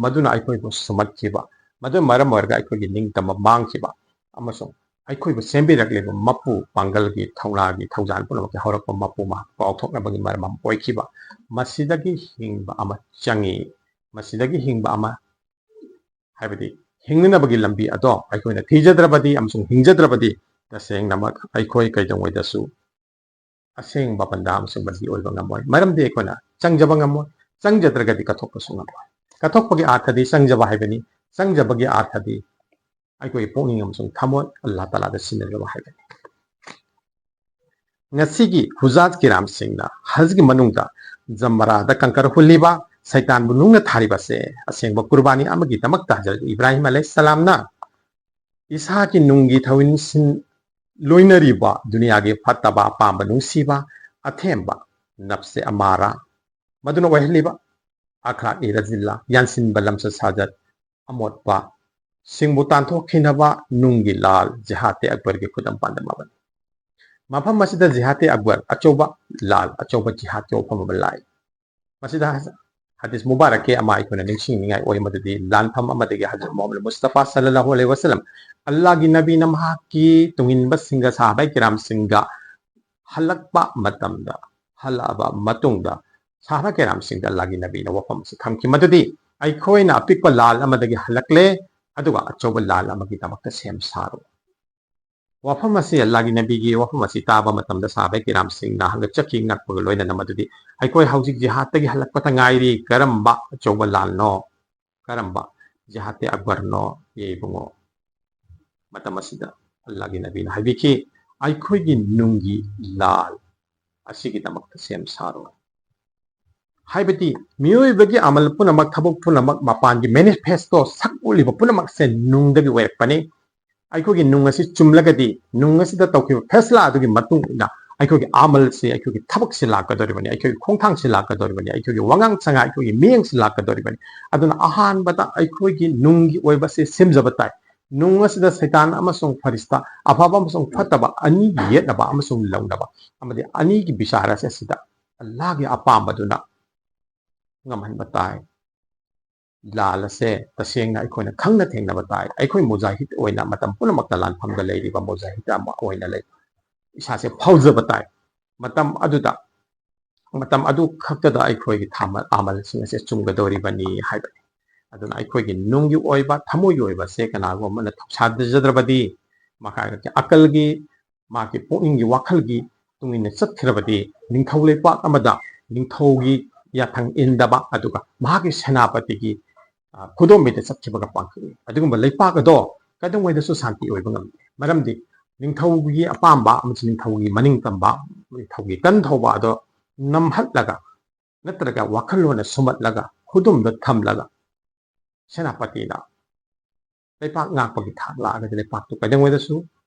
ꯃꯗꯨꯅ ꯑꯩꯈꯣꯏꯕꯨ ꯁꯨꯝꯍꯠꯈꯤꯕ, ꯃꯗꯨꯅ ꯃꯔꯝ ꯑꯣꯏꯔꯒ ꯑꯩꯈꯣꯏꯒꯤ ꯅꯤꯡꯇꯝꯕ ꯃꯥꯡꯈꯤꯕ ꯑꯃꯁꯨꯡ ꯑꯩꯈꯣꯏꯕꯨ ꯁꯦꯝꯕꯤꯔꯛꯂꯤꯕ ꯃꯄꯨ ꯄꯥꯡꯒꯜꯒꯤ ꯊꯧꯅꯥꯒꯤ ꯊꯧꯖꯥꯜ ꯄꯨꯝꯅꯃꯛꯀꯤ ꯍꯧꯔꯛꯄ ꯃꯄꯨ ꯃꯍꯥꯛ ꯀꯥꯎꯊꯣꯛꯅꯕꯒꯤ ꯃꯔꯝ ꯑꯃ ꯑꯣꯏꯈꯤꯕ꯫ ꯃꯁꯤꯗꯒꯤ ꯍꯤꯡꯕ ꯑꯃ ꯆꯪꯏ꯫ ꯃꯁꯤꯗꯒꯤ ꯍꯤꯡꯕ ꯑꯃ, ꯍꯥꯏꯕꯗꯤ ꯍꯤꯡꯅꯅꯕꯒꯤ ꯂꯝꯕꯤ ꯑꯗꯣ ꯑꯩꯈꯣꯏꯅ ꯊꯤꯖꯗ꯭ꯔꯕꯗꯤ ꯑꯃꯁꯨꯡ ꯍꯤꯡꯖꯗ꯭ꯔꯕꯗꯤ, ꯇꯁꯦꯡꯅꯃꯛ ꯑꯩꯈꯣꯏ ꯀꯩꯗꯧꯉꯩꯗꯁꯨ ꯑꯁꯦꯡꯕ ꯕꯟꯗꯥ ꯑꯃꯁꯨꯡ ꯕꯟꯗꯤ ꯑꯣꯏꯕ ꯉꯝꯃꯣꯏ꯫ ꯃꯔꯝꯗꯤ ꯑꯩꯈꯣꯏꯅ ꯆꯪꯖꯕ ꯉꯝꯃꯣꯏ, ꯆꯪꯖꯗ꯭ꯔꯒꯗꯤ ꯀꯠꯊꯣꯛꯄꯁꯨ ꯉꯝꯃꯣꯏ꯫ ꯀꯠꯊꯣꯛꯄꯒꯤ ꯑꯥꯔꯊꯗꯤ ꯆꯪꯖꯕ ꯍꯥꯏꯕꯅꯤ, ꯆꯪꯖꯕꯒꯤ ꯑꯥꯔꯊꯗꯤ ꯑꯩꯈꯣꯏꯒꯤ ꯄꯨꯛꯅꯤꯡ ꯑꯃꯁꯨꯡ ꯊꯃꯣꯏ ꯑꯜꯂꯥ ꯇꯥꯂꯥꯗ ꯁꯤꯟꯅꯖꯕ ꯍꯥꯏꯕꯅꯤ꯫ ꯉꯁꯤꯒꯤ ꯍꯨꯖꯥꯖ ꯀꯤꯔꯥꯝꯁꯤꯡꯅ ꯍꯖꯒꯤ ꯃꯅꯨꯡꯗ ꯖꯃꯔꯥꯗ ꯀꯪꯀꯔ ꯍꯨꯜꯂꯤꯕ, ꯁꯩꯇꯥꯟꯕꯨ ꯅꯨꯡꯅ ꯊꯥꯔꯤꯕꯁꯦ ꯑꯁꯦꯡꯕ ꯀꯨꯔꯕꯥꯅꯤ ꯑꯃꯒꯤꯗꯃꯛꯇ ꯍꯖꯔꯠ ꯏꯕ꯭ꯔꯥꯍꯤꯝ ꯑꯂꯩꯍꯤꯁꯂꯥꯝꯅ ꯏꯁꯥꯒꯤ ꯅꯨꯡꯒꯤ ꯊꯧꯏꯟꯁꯤꯟ ꯂꯣꯏꯅꯔꯤꯕ ꯗꯨꯅꯤꯌꯥꯒꯤ ꯐꯠꯇꯕ, ꯑꯄꯥꯝꯕ, ꯅꯨꯡꯁꯤꯕ, ꯑꯊꯦꯝꯕ, ꯅꯞꯁꯦ ꯑꯃꯥꯔꯥ, ꯃꯗꯨꯅ ꯑꯣꯏꯍꯜꯂꯤꯕ ꯑꯈ꯭ꯔꯥꯛ ꯏꯔꯖꯤꯜꯂꯥ, ꯌꯥꯟꯁꯤꯟꯕ ꯂꯝꯆꯠ ꯁꯥꯖꯠ ꯑꯃꯣꯠꯄ ꯁꯤꯡꯕꯨ ꯇꯥꯟꯊꯣꯛꯈꯤꯅꯕ ꯅꯨꯡꯒꯤ ꯂꯥꯜ ꯖꯤꯍꯥꯗꯦ ꯑꯛꯕꯔꯒꯤ ꯈꯨꯗꯝ ꯄꯥꯟꯗꯝ ꯑꯃꯅꯤ꯫ ꯃꯐꯝ ꯑꯁꯤꯗ ꯖꯤꯍꯥꯗꯦ ꯑꯛꯕꯔ ꯑꯆꯧꯕ ꯂꯥꯜ, ꯑꯆꯧꯕ ꯖꯤꯍꯥꯗꯀꯤ ꯋꯥꯐꯝ ꯑꯃ ꯂꯥꯛꯏ꯫ ꯃꯁꯤꯗ ꯍꯗꯤꯁ ꯃꯨꯕꯥꯔꯛꯀꯤ ꯑꯃ ꯑꯩꯈꯣꯏꯅ ꯅꯤꯡꯁꯤꯡꯅꯤꯡꯉꯥꯏ ꯑꯣꯏ, ꯃꯗꯨꯗꯤ ꯂꯥꯟꯐꯝ ꯑꯃꯗꯒꯤ ꯍꯖꯔꯠ ꯃꯨꯍꯝꯃꯗ ꯃꯨꯁꯇꯐꯥ ꯁꯜꯂꯜꯂꯥꯍꯨ ꯑꯂꯩꯍꯤ ꯋꯁꯜꯂꯝ, ꯑꯜꯂꯥꯍꯒꯤ ꯅꯕꯤꯅ ꯃꯍꯥꯛꯀꯤ ꯇꯨꯡꯏꯟꯕꯁꯤꯡꯒ ꯁꯍꯥꯕꯥꯏ ꯀꯤꯔꯥꯝꯁꯤꯡꯒ ꯍꯜꯂꯛꯄ ꯃꯇꯝꯗ, ꯍꯜꯂꯛꯑꯕ ꯃꯇꯨꯡꯗ ꯁꯍꯥꯕꯥ ꯀꯤꯔꯥꯝꯁꯤꯡꯗ ꯑꯜꯂꯥꯍꯒꯤ ꯅꯕꯤꯅ ꯋꯥꯐꯝ ꯑꯁꯤ ꯊꯝꯈꯤ, ꯃꯗꯨꯗꯤ ꯑꯩꯈꯣꯏꯅ ꯑꯄꯤꯛꯄ ꯂꯥꯜ ꯑꯃꯗꯒꯤ ꯍꯜꯂꯛꯂꯦ, ꯑꯗꯨꯒ ꯑꯆꯧꯕ ꯂꯥꯜ ꯑꯃꯒꯤꯗꯃꯛꯇ ꯁꯦꯝ ꯁꯥꯔꯣ꯫ ꯋꯥꯐꯝ ꯑꯁꯤ, ꯑꯜꯂꯥꯍꯒꯤ ꯅꯕꯤꯒꯤ ꯋꯥꯐꯝ ꯑꯁꯤ ꯇꯥꯕ ꯃꯇꯝꯗ ꯁꯍꯥꯕꯥ ꯀꯤꯔꯥꯝꯁꯤꯡꯅ ꯍꯪꯒꯠꯆꯈꯤ, ꯉꯛꯄꯒ ꯂꯣꯏꯅꯅ, ꯃꯗꯨꯗꯤ ꯑꯩꯈꯣꯏ ꯍꯧꯖꯤꯛ ꯖꯤꯍꯥꯗꯇꯒꯤ ꯍꯜꯂꯛꯄꯇ ꯉꯥꯏꯔꯤ, ꯀꯔꯝꯕ ꯑꯆꯧꯕ ꯂꯥꯜꯅꯣ, ꯀꯔꯝꯕ ꯖꯤꯍꯥꯗ ꯑꯛꯕꯔꯅꯣ, ꯏꯕꯨꯡꯉꯣ? ꯃꯇꯝ ꯑꯁꯤꯗ ꯑꯜꯂꯥꯍꯒꯤ ꯅꯕꯤꯅ ꯍꯥꯏꯕꯤꯈꯤ, ꯑꯩꯈꯣꯏꯒꯤ ꯅꯨꯡꯒꯤ ꯂꯥꯜ ꯑꯁꯤꯒꯤꯗꯃꯛꯇ ꯁꯦꯝ ꯁꯥꯔꯣ꯫ ꯍꯥꯏꯕꯗꯤ ꯃꯤꯑꯣꯏꯕꯒꯤ ꯑꯃꯜ ꯄꯨꯝꯅꯃꯛ, ꯊꯕꯛ ꯄꯨꯝꯅꯃꯛ, ꯃꯄꯥꯟꯒꯤ ꯃꯦꯅꯤꯐꯦꯁꯇꯣ, ꯁꯛ ꯎꯠꯂꯤꯕ ꯄꯨꯝꯅꯃꯛꯁꯦ ꯅꯨꯡꯗꯒꯤ ꯑꯣꯏꯔꯛꯄꯅꯤ꯫ ꯑꯩꯈꯣꯏꯒꯤ ꯅꯨꯡ ꯑꯁꯤ ꯆꯨꯝꯂꯒꯗꯤ, ꯅꯨꯡ ꯑꯁꯤꯗ ꯇꯧꯈꯤꯕ ꯐꯦꯁꯂꯥ ꯑꯗꯨꯒꯤ ꯃꯇꯨꯡ ꯏꯟꯅ ꯑꯩꯈꯣꯏꯒꯤ ꯑꯃꯜꯁꯦ, ꯑꯩꯈꯣꯏꯒꯤ ꯊꯕꯛꯁꯦ ꯂꯥꯛꯀꯗꯧꯔꯤꯕꯅꯤ, ꯑꯩꯈꯣꯏꯒꯤ ꯈꯣꯡꯊꯥꯡꯁꯦ ꯂꯥꯛꯀꯗꯧꯔꯤꯕꯅꯤ, ꯑꯩꯈꯣꯏꯒꯤ ꯋꯥꯉꯥꯡ ꯁꯉꯥꯡ, ꯑꯩꯈꯣꯏꯒꯤ ꯃꯤꯠꯌꯦꯡꯁꯦ ꯂꯥꯛꯀꯗꯧꯔꯤꯕꯅꯤ꯫ ꯑꯗꯨꯅ ꯑꯍꯥꯟꯕꯗ ꯑꯩꯈꯣꯏꯒꯤ ꯅꯨꯡꯒꯤ ꯑꯣꯏꯕꯁꯦ ꯁꯦꯝꯖꯕ ꯇꯥꯏ꯫ ꯅꯨꯡ ꯑꯁꯤꯗ ꯁꯩꯇꯥꯟ ꯑꯃꯁꯨꯡ ꯐꯔꯤꯁꯇꯥ, ꯑꯐꯕ ꯑꯃꯁꯨꯡ ꯐꯠꯇꯕ ꯑꯅꯤꯒꯤ ꯌꯦꯠꯅꯕ ꯑꯃꯁꯨꯡ ꯂꯧꯅꯕ, ꯑꯃꯗꯤ ꯑꯅꯤꯒꯤ ꯕꯤꯆꯥꯔ ꯑꯁꯦ ꯑꯁꯤꯗ ꯑꯜꯂꯥꯍꯒꯤ ꯑꯄꯥꯝꯕꯗꯨꯅ ꯉꯝꯍꯟꯕ ꯇꯥꯏ꯫ ꯂꯥꯜ ꯑꯁꯦ ꯇꯁꯦꯡꯅ ꯑꯩꯈꯣꯏꯅ ꯈꯪꯅ ꯊꯦꯡꯅꯕ ꯇꯥꯏ꯫ ꯑꯩꯈꯣꯏ ꯃꯨꯖꯥꯍꯤꯗ ꯑꯣꯏꯅ ꯃꯇꯝ ꯄꯨꯝꯅꯃꯛꯇ ꯂꯥꯟꯐꯝꯗ ꯂꯩꯔꯤꯕ ꯃꯨꯖꯥꯍꯤꯗ ꯑꯃ ꯑꯣꯏꯅ ꯂꯩ꯫ ꯏꯁꯥꯁꯦ ꯐꯥꯎꯖꯕ ꯇꯥꯏ꯫ ꯃꯇꯝ ꯑꯗꯨꯗ, ꯃꯇꯝ ꯑꯗꯨ ꯈꯛꯇꯗ ꯑꯩꯈꯣꯏꯒꯤ ꯊꯥꯃ-, ꯑꯃꯜꯁꯤꯡ ꯑꯁꯦ ꯆꯨꯝꯒꯗꯧꯔꯤꯕꯅꯤ ꯍꯥꯏꯕꯅꯤ꯫ ꯑꯗꯨꯅ ꯑꯩꯈꯣꯏꯒꯤ ꯅꯨꯡꯒꯤ ꯑꯣꯏꯕ, ꯊꯃꯣꯏꯒꯤ ꯑꯣꯏꯕꯁꯦ ꯀꯅꯥꯒꯨꯝꯕ ꯑꯃꯅ ꯊꯧꯁꯥꯗꯖꯗ꯭ꯔꯕꯗꯤ, ꯃꯈꯥꯒꯤ ꯑꯀꯜꯒꯤ, ꯃꯥꯒꯤ ꯄꯨꯛꯅꯤꯡꯒꯤ ꯋꯥꯈꯜꯒꯤ ꯇꯨꯡ ꯏꯟꯅ ꯆꯠꯈ꯭ꯔꯕꯗꯤ, ꯅꯤꯡꯊꯧ ꯂꯩꯄꯥꯛ ꯑꯃꯗ ꯅꯤꯡꯊꯧꯒꯤ ꯌꯥꯊꯪ ꯏꯟꯗꯕ, ꯑꯗꯨꯒ ꯃꯍꯥꯛꯀꯤ ꯁꯦꯅꯥꯄꯇꯤꯒꯤ, ꯑ, ꯈꯨꯗꯣꯝꯕꯤꯗ ꯆꯠꯈꯤꯕꯒ ꯄꯥꯡꯊꯣꯛꯏ꯫ ꯑꯗꯨꯒꯨꯝꯕ ꯂꯩꯄꯥꯛ ꯑꯗꯣ ꯀꯩꯗꯧꯉꯩꯗꯁꯨ ꯁꯥꯟꯇꯤ ꯑꯣꯏꯕ ꯉꯝꯗꯦ꯫ ꯃꯔꯝꯗꯤ ꯅꯤꯡꯊꯧꯒꯤ ꯑꯄꯥꯝꯕ ꯑꯃꯁꯨꯡ ꯅꯤꯡꯊꯧꯒꯤ ꯃꯅꯤꯡ ꯇꯝꯕ, ꯅꯤꯡꯊꯧꯒꯤ ꯀꯟ ꯊꯧꯕ ꯑꯗꯣ ꯅꯝꯍꯠꯂꯒ, ꯅꯠꯇ꯭ꯔꯒ ꯋꯥꯈꯜꯂꯣꯟꯅ ꯁꯨꯝꯍꯠꯂꯒ, ꯈꯨꯗꯨꯝꯗ ꯊꯝꯂꯒ, ꯁꯦꯅꯥꯄꯇꯤꯅ ꯂꯩꯄꯥꯛ ꯉꯥꯛꯄꯒꯤ ꯊꯥꯛ ꯂꯥꯛꯑꯒꯗꯤ, ꯂꯩꯄꯥꯛꯇꯨ ꯀꯩꯗꯧꯉꯩꯗꯁꯨ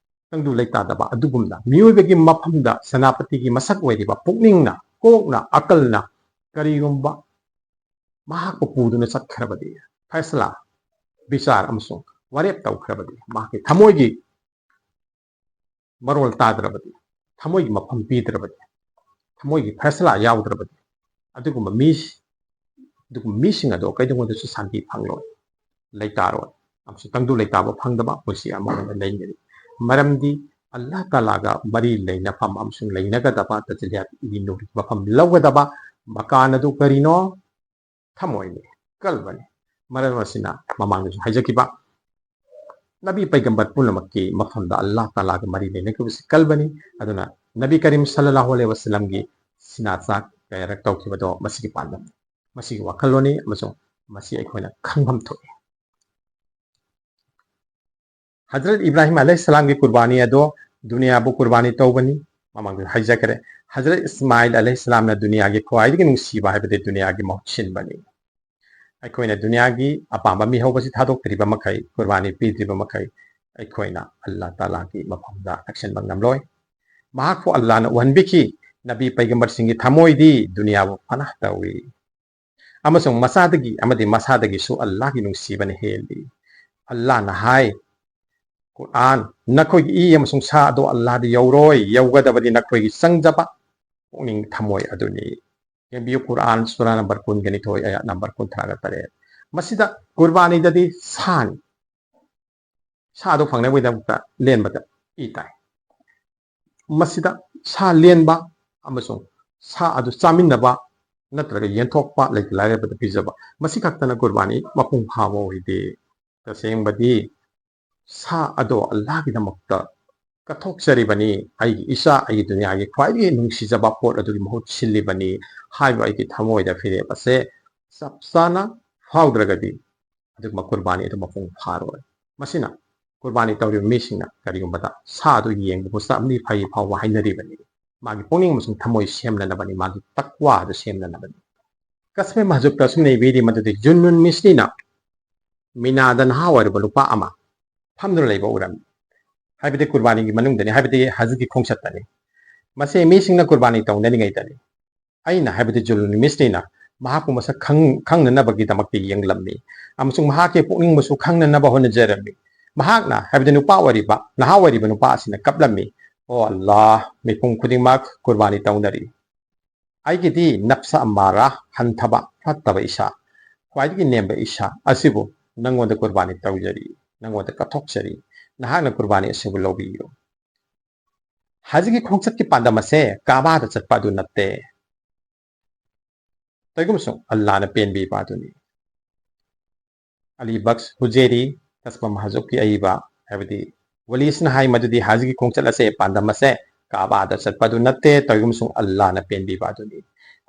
ꯇꯪꯗꯨ ꯂꯩꯇꯥꯗꯕ꯫ ꯑꯗꯨꯒꯨꯝꯅ ꯃꯤꯑꯣꯏꯕꯒꯤ ꯃꯐꯝꯗ ꯁꯦꯅꯥꯄꯇꯤꯒꯤ ꯃꯁꯛ ꯑꯣꯏꯔꯤꯕ ꯄꯨꯛꯅꯤꯡꯅ, ꯀꯣꯛꯅ, ꯑꯀꯜꯅ ꯀꯔꯤꯒꯨꯝꯕ ꯃꯍꯥꯛꯄꯨ ꯄꯨꯗꯨꯅ ꯆꯠꯈ꯭ꯔꯕꯗꯤ, ꯐꯩꯁꯂꯥ, ꯕꯤꯆꯥꯔ ꯑꯃꯁꯨꯡ ꯋꯥꯔꯦꯞ ꯇꯧꯈ꯭ꯔꯕꯗꯤ, ꯃꯍꯥꯛꯀꯤ ꯊꯃꯣꯏꯒꯤ ꯃꯔꯣꯜ ꯇꯥꯗ꯭ꯔꯕꯗꯤ, ꯊꯃꯣꯏꯒꯤ ꯃꯐꯝ ꯄꯤꯗ꯭ꯔꯕꯗꯤ, ꯊꯃꯣꯏꯒꯤ ꯐꯩꯁꯂꯥ ꯌꯥꯎꯗ꯭ꯔꯕꯗꯤ, ꯑꯗꯨꯒꯨꯝꯕ ꯃꯤ, ꯑꯗꯨꯒꯨꯝꯕ ꯃꯤꯁꯤꯡ ꯑꯗꯣ ꯀꯩꯗꯧꯉꯩꯗꯁꯨ ꯁꯥꯟꯇꯤ ꯐꯪꯂꯣꯏ, ꯂꯩꯇꯥꯔꯣꯏ꯫ ꯑꯃꯁꯨꯡ ꯇꯪꯗꯨ ꯂꯩꯇꯥꯕ ꯐꯪꯗꯕ ꯄꯨꯟꯁꯤ ꯑꯃ ꯑꯣꯏꯅ ꯂꯩꯒꯅꯤ꯫ ꯃꯔꯝꯗꯤ ꯑꯜꯂꯥꯍ ꯇꯥꯂꯥꯒ ꯃꯔꯤ ꯂꯩꯅꯐꯝ ꯑꯃꯁꯨꯡ ꯂꯩꯅꯒꯗꯕ ꯇꯖꯂꯤꯌꯥꯠ ꯏ ꯅꯨꯔꯒꯤ ꯃꯐꯝ ꯂꯧꯒꯗꯕ ꯃꯀꯥꯟ ꯑꯗꯨ ꯀꯔꯤꯅꯣ? ꯊꯃꯣꯏꯅꯤ, ꯀꯜꯕꯅꯤ꯫ ꯃꯔꯝ ꯑꯁꯤꯅ ꯃꯃꯥꯡꯗꯁꯨ ꯍꯥꯏꯖꯈꯤꯕ, ꯅꯕꯤ ꯄꯩꯒꯝꯕꯔ ꯄꯨꯝꯅꯃꯛꯀꯤ ꯃꯐꯝꯗ ꯑꯜꯂꯥꯍ ꯇꯥꯂꯥꯒ ꯃꯔꯤ ꯂꯩꯅꯈꯤꯕꯁꯤ ꯀꯜꯕꯅꯤ꯫ ꯑꯗꯨꯅ ꯅꯕꯤ ꯀꯔꯤꯝ ꯁꯜꯂꯜꯂꯥꯍꯨ ꯑꯂꯩꯍꯤ ꯋꯁꯜꯂꯝꯒꯤ ꯁꯤꯅꯥꯆꯥ ꯀꯌꯥꯔꯛ ꯇꯧꯈꯤꯕꯗꯣ ꯃꯁꯤꯒꯤ ꯄꯥꯟꯗꯝ, ꯃꯁꯤꯒꯤ ꯋꯥꯈꯜꯂꯣꯟꯅꯤ, ꯑꯃꯁꯨꯡ ꯃꯁꯤ ꯑꯩꯈꯣꯏꯅ ꯈꯪꯐꯝ ꯊꯣꯛꯏ꯫ ꯍꯖꯔꯠ ꯏꯕ꯭ꯔꯥꯍꯤꯝ ꯑꯂꯩꯍꯤꯁꯂꯥꯝꯒꯤ ꯀꯨꯔꯕꯥꯅꯤ ꯑꯗꯣ ꯗꯨꯅꯤꯌꯥꯕꯨ ꯀꯨꯔꯕꯥꯅꯤ ꯇꯧꯕꯅꯤ꯫ ꯃꯃꯥꯡꯗ ꯍꯥꯏꯖꯈ꯭ꯔꯦ, ꯍꯖꯔꯠ ꯏꯁꯃꯥꯏꯜ ꯑꯂꯩꯍꯤꯁꯂꯥꯝꯅ ꯗꯨꯅꯤꯌꯥꯒꯤ ꯈ꯭ꯋꯥꯏꯗꯒꯤ ꯅꯨꯡꯁꯤꯕ ꯍꯥꯏꯕꯗꯤ ꯗꯨꯅꯤꯌꯥꯒꯤ ꯃꯍꯨꯠ ꯁꯤꯟꯕꯅꯤ꯫ ꯑꯩꯈꯣꯏꯅ ꯗꯨꯅꯤꯌꯥꯒꯤ ꯑꯄꯥꯝꯕ ꯃꯤꯍꯧꯕꯁꯤ ꯊꯥꯗꯣꯛꯇ꯭ꯔꯤꯕ ꯃꯈꯩ, ꯀꯨꯔꯕꯥꯅꯤ ꯄꯤꯗ꯭ꯔꯤꯕ ꯃꯈꯩ, ꯑꯩꯈꯣꯏꯅ ꯑꯜꯂꯥꯍ ꯇꯥꯂꯥꯒꯤ ꯃꯐꯝꯗ ꯅꯛꯁꯤꯟꯕ ꯉꯝꯂꯣꯏ꯫ ꯃꯍꯥꯛꯄꯨ ꯑꯜꯂꯥꯅ ꯎꯍꯟꯕꯤꯈꯤ꯫ ꯅꯕꯤ ꯄꯩꯒꯝꯕꯔꯁꯤꯡꯒꯤ ꯊꯃꯣꯏꯗꯤ ꯗꯨꯅꯤꯌꯥꯕꯨ ꯐꯅꯥ ꯇꯧꯏ꯫ ꯑꯃꯁꯨꯡ ꯃꯆꯥꯗꯒꯤ ꯑꯃꯗꯤ ꯃꯁꯥꯗꯒꯤꯁꯨ ꯑꯜꯂꯥꯒꯤ ꯅꯨꯡꯁꯤꯕꯅ ꯍꯦꯜꯂꯤ꯫ ꯑꯜꯂꯥꯅ ꯍꯥꯏ, ꯀꯨꯔꯥꯟ, ꯅꯈꯣꯏꯒꯤ ꯏ ꯑꯃꯁꯨꯡ ꯁꯥ ꯑꯗꯨ ꯑꯜꯂꯥꯗ ꯌꯧꯔꯣꯏ, ꯌꯧꯒꯗꯕꯗꯤ ꯅꯈꯣꯏꯒꯤ ꯆꯪꯖꯕ ꯄꯨꯛꯅꯤꯡ ꯊꯃꯣꯏ ꯑꯗꯨꯅꯤ꯫ ꯌꯦꯡꯕꯤꯌꯨ, ꯀꯨꯔꯥꯟ ꯁꯨꯔꯥ ꯅꯝꯕꯔ ꯀꯨꯟꯒ ꯅꯤꯊꯣꯏ, ꯑꯌꯥꯠ ꯅꯝꯕꯔ ꯀꯨꯟꯊ꯭ꯔꯥꯒ ꯇꯔꯦꯠ꯫ ꯃꯁꯤꯗ ꯀꯨꯔꯕꯥꯅꯤꯗꯗꯤ ꯁꯥꯅꯤ, ꯁꯥ ꯑꯗꯨ ꯐꯪꯅꯕꯒꯤꯗꯃꯛꯇ ꯂꯦꯟꯕꯗ ꯏ ꯇꯥꯏ꯫ ꯃꯁꯤꯗ ꯁꯥ ꯂꯦꯟꯕ ꯑꯃꯁꯨꯡ ꯁꯥ ꯑꯗꯨ ꯆꯥꯃꯤꯟꯅꯕ ꯅꯠꯇ꯭ꯔꯒ ꯌꯦꯟꯊꯣꯛꯄ, ꯂꯩꯇ ꯂꯥꯏꯔꯕꯗ ꯄꯤꯖꯕ, ꯃꯁꯤ ꯈꯛꯇꯅ ꯀꯨꯔꯕꯥꯅꯤ ꯃꯄꯨꯡ ꯐꯥꯕ ꯑꯣꯏꯗꯦ꯫ ꯇꯁꯦꯡꯕꯗꯤ ꯁꯥ ꯑꯗꯣ ꯑꯜꯂꯥꯍꯒꯤꯗꯃꯛꯇ ꯀꯠꯊꯣꯛꯆꯔꯤꯕꯅꯤ, ꯑꯩꯒꯤ ꯏꯆꯥ, ꯑꯩꯒꯤ ꯗꯨꯅꯤꯌꯥꯒꯤ ꯈ꯭ꯋꯥꯏꯗꯒꯤ ꯅꯨꯡꯁꯤꯖꯕ ꯄꯣꯠ ꯑꯗꯨꯒꯤ ꯃꯍꯨꯠ ꯁꯤꯜꯂꯤꯕꯅꯤ ꯍꯥꯏꯕ ꯑꯩꯒꯤ ꯊꯃꯣꯏꯗ ꯐꯤꯔꯦꯞ ꯑꯁꯦ ꯆꯞ ꯆꯥꯅ ꯐꯥꯎꯗ꯭ꯔꯒꯗꯤ ꯑꯗꯨꯒꯨꯝꯕ ꯀꯨꯔꯕꯥꯅꯤ ꯑꯗꯨ ꯃꯄꯨꯡ ꯐꯥꯔꯣꯏ꯫ ꯃꯁꯤꯅ ꯀꯨꯔꯕꯥꯅꯤ ꯇꯧꯔꯤꯕ ꯃꯤꯁꯤꯡꯅ ꯀꯔꯤꯒꯨꯝꯕꯗ ꯁꯥ ꯑꯗꯨ ꯌꯦꯡꯕꯕꯨ ꯆꯞꯂꯤ ꯐꯩ ꯐꯥꯎꯕ ꯍꯥꯏꯅꯔꯤꯕꯅꯤ꯫ ꯃꯥꯒꯤ ꯄꯨꯛꯅꯤꯡ ꯑꯃꯁꯨꯡ ꯊꯃꯣꯏ ꯁꯦꯝꯅꯅꯕꯅꯤ, ꯃꯥꯒꯤ ꯇꯛꯋꯥ ꯑꯗꯨ ꯁꯦꯝꯅꯅꯕꯅꯤ꯫ ꯀꯁꯃꯦ ꯃꯍꯖꯨꯛꯇ ꯑꯁꯨꯝꯅ ꯏꯕꯤꯔꯤ ꯃꯗꯨꯗꯤ ꯖꯨꯟꯅꯨꯟ ꯃꯤꯁꯅꯤꯅ ꯃꯤꯅꯥꯗ ꯅꯍꯥ ꯑꯣꯏꯔꯕ ꯅꯨꯄꯥ ꯑꯃ ꯐꯝꯗꯨꯅ ꯂꯩꯕ ꯎꯔꯝꯃꯤ꯫ ꯍꯥꯏꯕꯗꯤ ꯀꯨꯔꯕꯥꯅꯤꯒꯤ ꯃꯅꯨꯡꯗꯅꯤ, ꯍꯥꯏꯕꯗꯤ ꯍꯖꯒꯤ ꯈꯣꯡꯆꯠꯇꯅꯤ꯫ ꯃꯁꯤ ꯃꯤꯁꯤꯡꯅ ꯀꯨꯔꯕꯥꯅꯤ ꯇꯧꯅꯔꯤꯉꯩꯗꯅꯤ꯫ ꯑꯩꯅ, ꯍꯥꯏꯕꯗꯤ ꯖꯨꯜꯅꯨꯟ ꯃꯤꯁꯅꯤꯅ ꯃꯍꯥꯛꯄꯨ ꯃꯁꯛ ꯈꯪ-, ꯈꯪꯅꯅꯕꯒꯤꯗꯃꯛꯇ ꯌꯦꯡꯂꯝꯃꯤ ꯑꯃꯁꯨꯡ ꯃꯍꯥꯛꯀꯤ ꯄꯨꯛꯅꯤꯡꯕꯨꯁꯨ ꯈꯪꯅꯅꯕ ꯍꯣꯠꯅꯖꯔꯝꯃꯤ꯫ ꯃꯍꯥꯛꯅ, ꯍꯥꯏꯕꯗꯤ ꯅꯨꯄꯥ ꯑꯣꯏꯔꯤꯕ, ꯅꯍꯥ ꯑꯣꯏꯔꯤꯕ ꯅꯨꯄꯥ ꯑꯁꯤꯅ ꯀꯞꯂꯝꯃꯤ, "ꯑꯣ ꯑꯜꯂꯥꯍ, ꯃꯤꯄꯨꯝ ꯈꯨꯗꯤꯡꯃꯛ ꯀꯨꯔꯕꯥꯅꯤ ꯇꯧꯅꯔꯤ꯫ ꯑꯩꯒꯤꯗꯤ ꯅꯞꯁ ꯑꯝꯃꯥꯔꯥ, ꯍꯟꯊꯕ, ꯐꯠꯇꯕ ꯏꯁꯥ, ꯈ꯭ꯋꯥꯏꯗꯒꯤ ꯅꯦꯝꯕ ꯏꯁꯥ ꯑꯁꯤꯕꯨ ꯅꯪꯉꯣꯟꯗ ꯀꯨꯔꯕꯥꯅꯤ ꯇꯧꯖꯔꯤ, ꯅꯪꯉꯣꯟꯗ ꯀꯠꯊꯣꯛꯆꯔꯤ꯫ ꯅꯍꯥꯛꯅ ꯀꯨꯔꯕꯥꯅꯤ ꯑꯁꯤꯕꯨ ꯂꯧꯕꯤꯌꯨ"꯫ ꯍꯖꯒꯤ ꯈꯣꯡꯆꯠꯀꯤ ꯄꯥꯟꯗꯝ ꯑꯁꯦ ꯀꯥꯕꯥꯗ ꯆꯠꯄ ꯑꯗꯨ ꯅꯠꯇꯦ꯫ ꯇꯧꯏꯒꯨꯝꯕꯁꯨꯡ ꯑꯜꯂꯥꯅ ꯄꯦꯟꯕꯤꯕ ꯑꯗꯨꯅꯤ꯫ ꯑꯂꯤ ꯕꯛꯁ ꯍꯨꯖꯦꯔꯤ, ꯀꯁꯕ ꯃꯍꯖꯨꯛꯀꯤ ꯑꯏꯕ, ꯍꯥꯏꯕꯗꯤ ꯋꯥꯂꯤꯁꯅ ꯍꯥꯏ ꯃꯗꯨꯗꯤ ꯍꯖꯒꯤ ꯈꯣꯡꯆꯠ ꯑꯁꯦ, ꯄꯥꯟꯗꯝ ꯑꯁꯦ ꯀꯥꯕꯥꯗ ꯆꯠꯄ ꯑꯗꯨ ꯅꯠꯇꯦ, ꯇꯧꯏꯒꯨꯝꯕꯁꯨꯡ ꯑꯜꯂꯥꯅ ꯄꯦꯟꯕꯤꯕ ꯑꯗꯨꯅꯤ꯫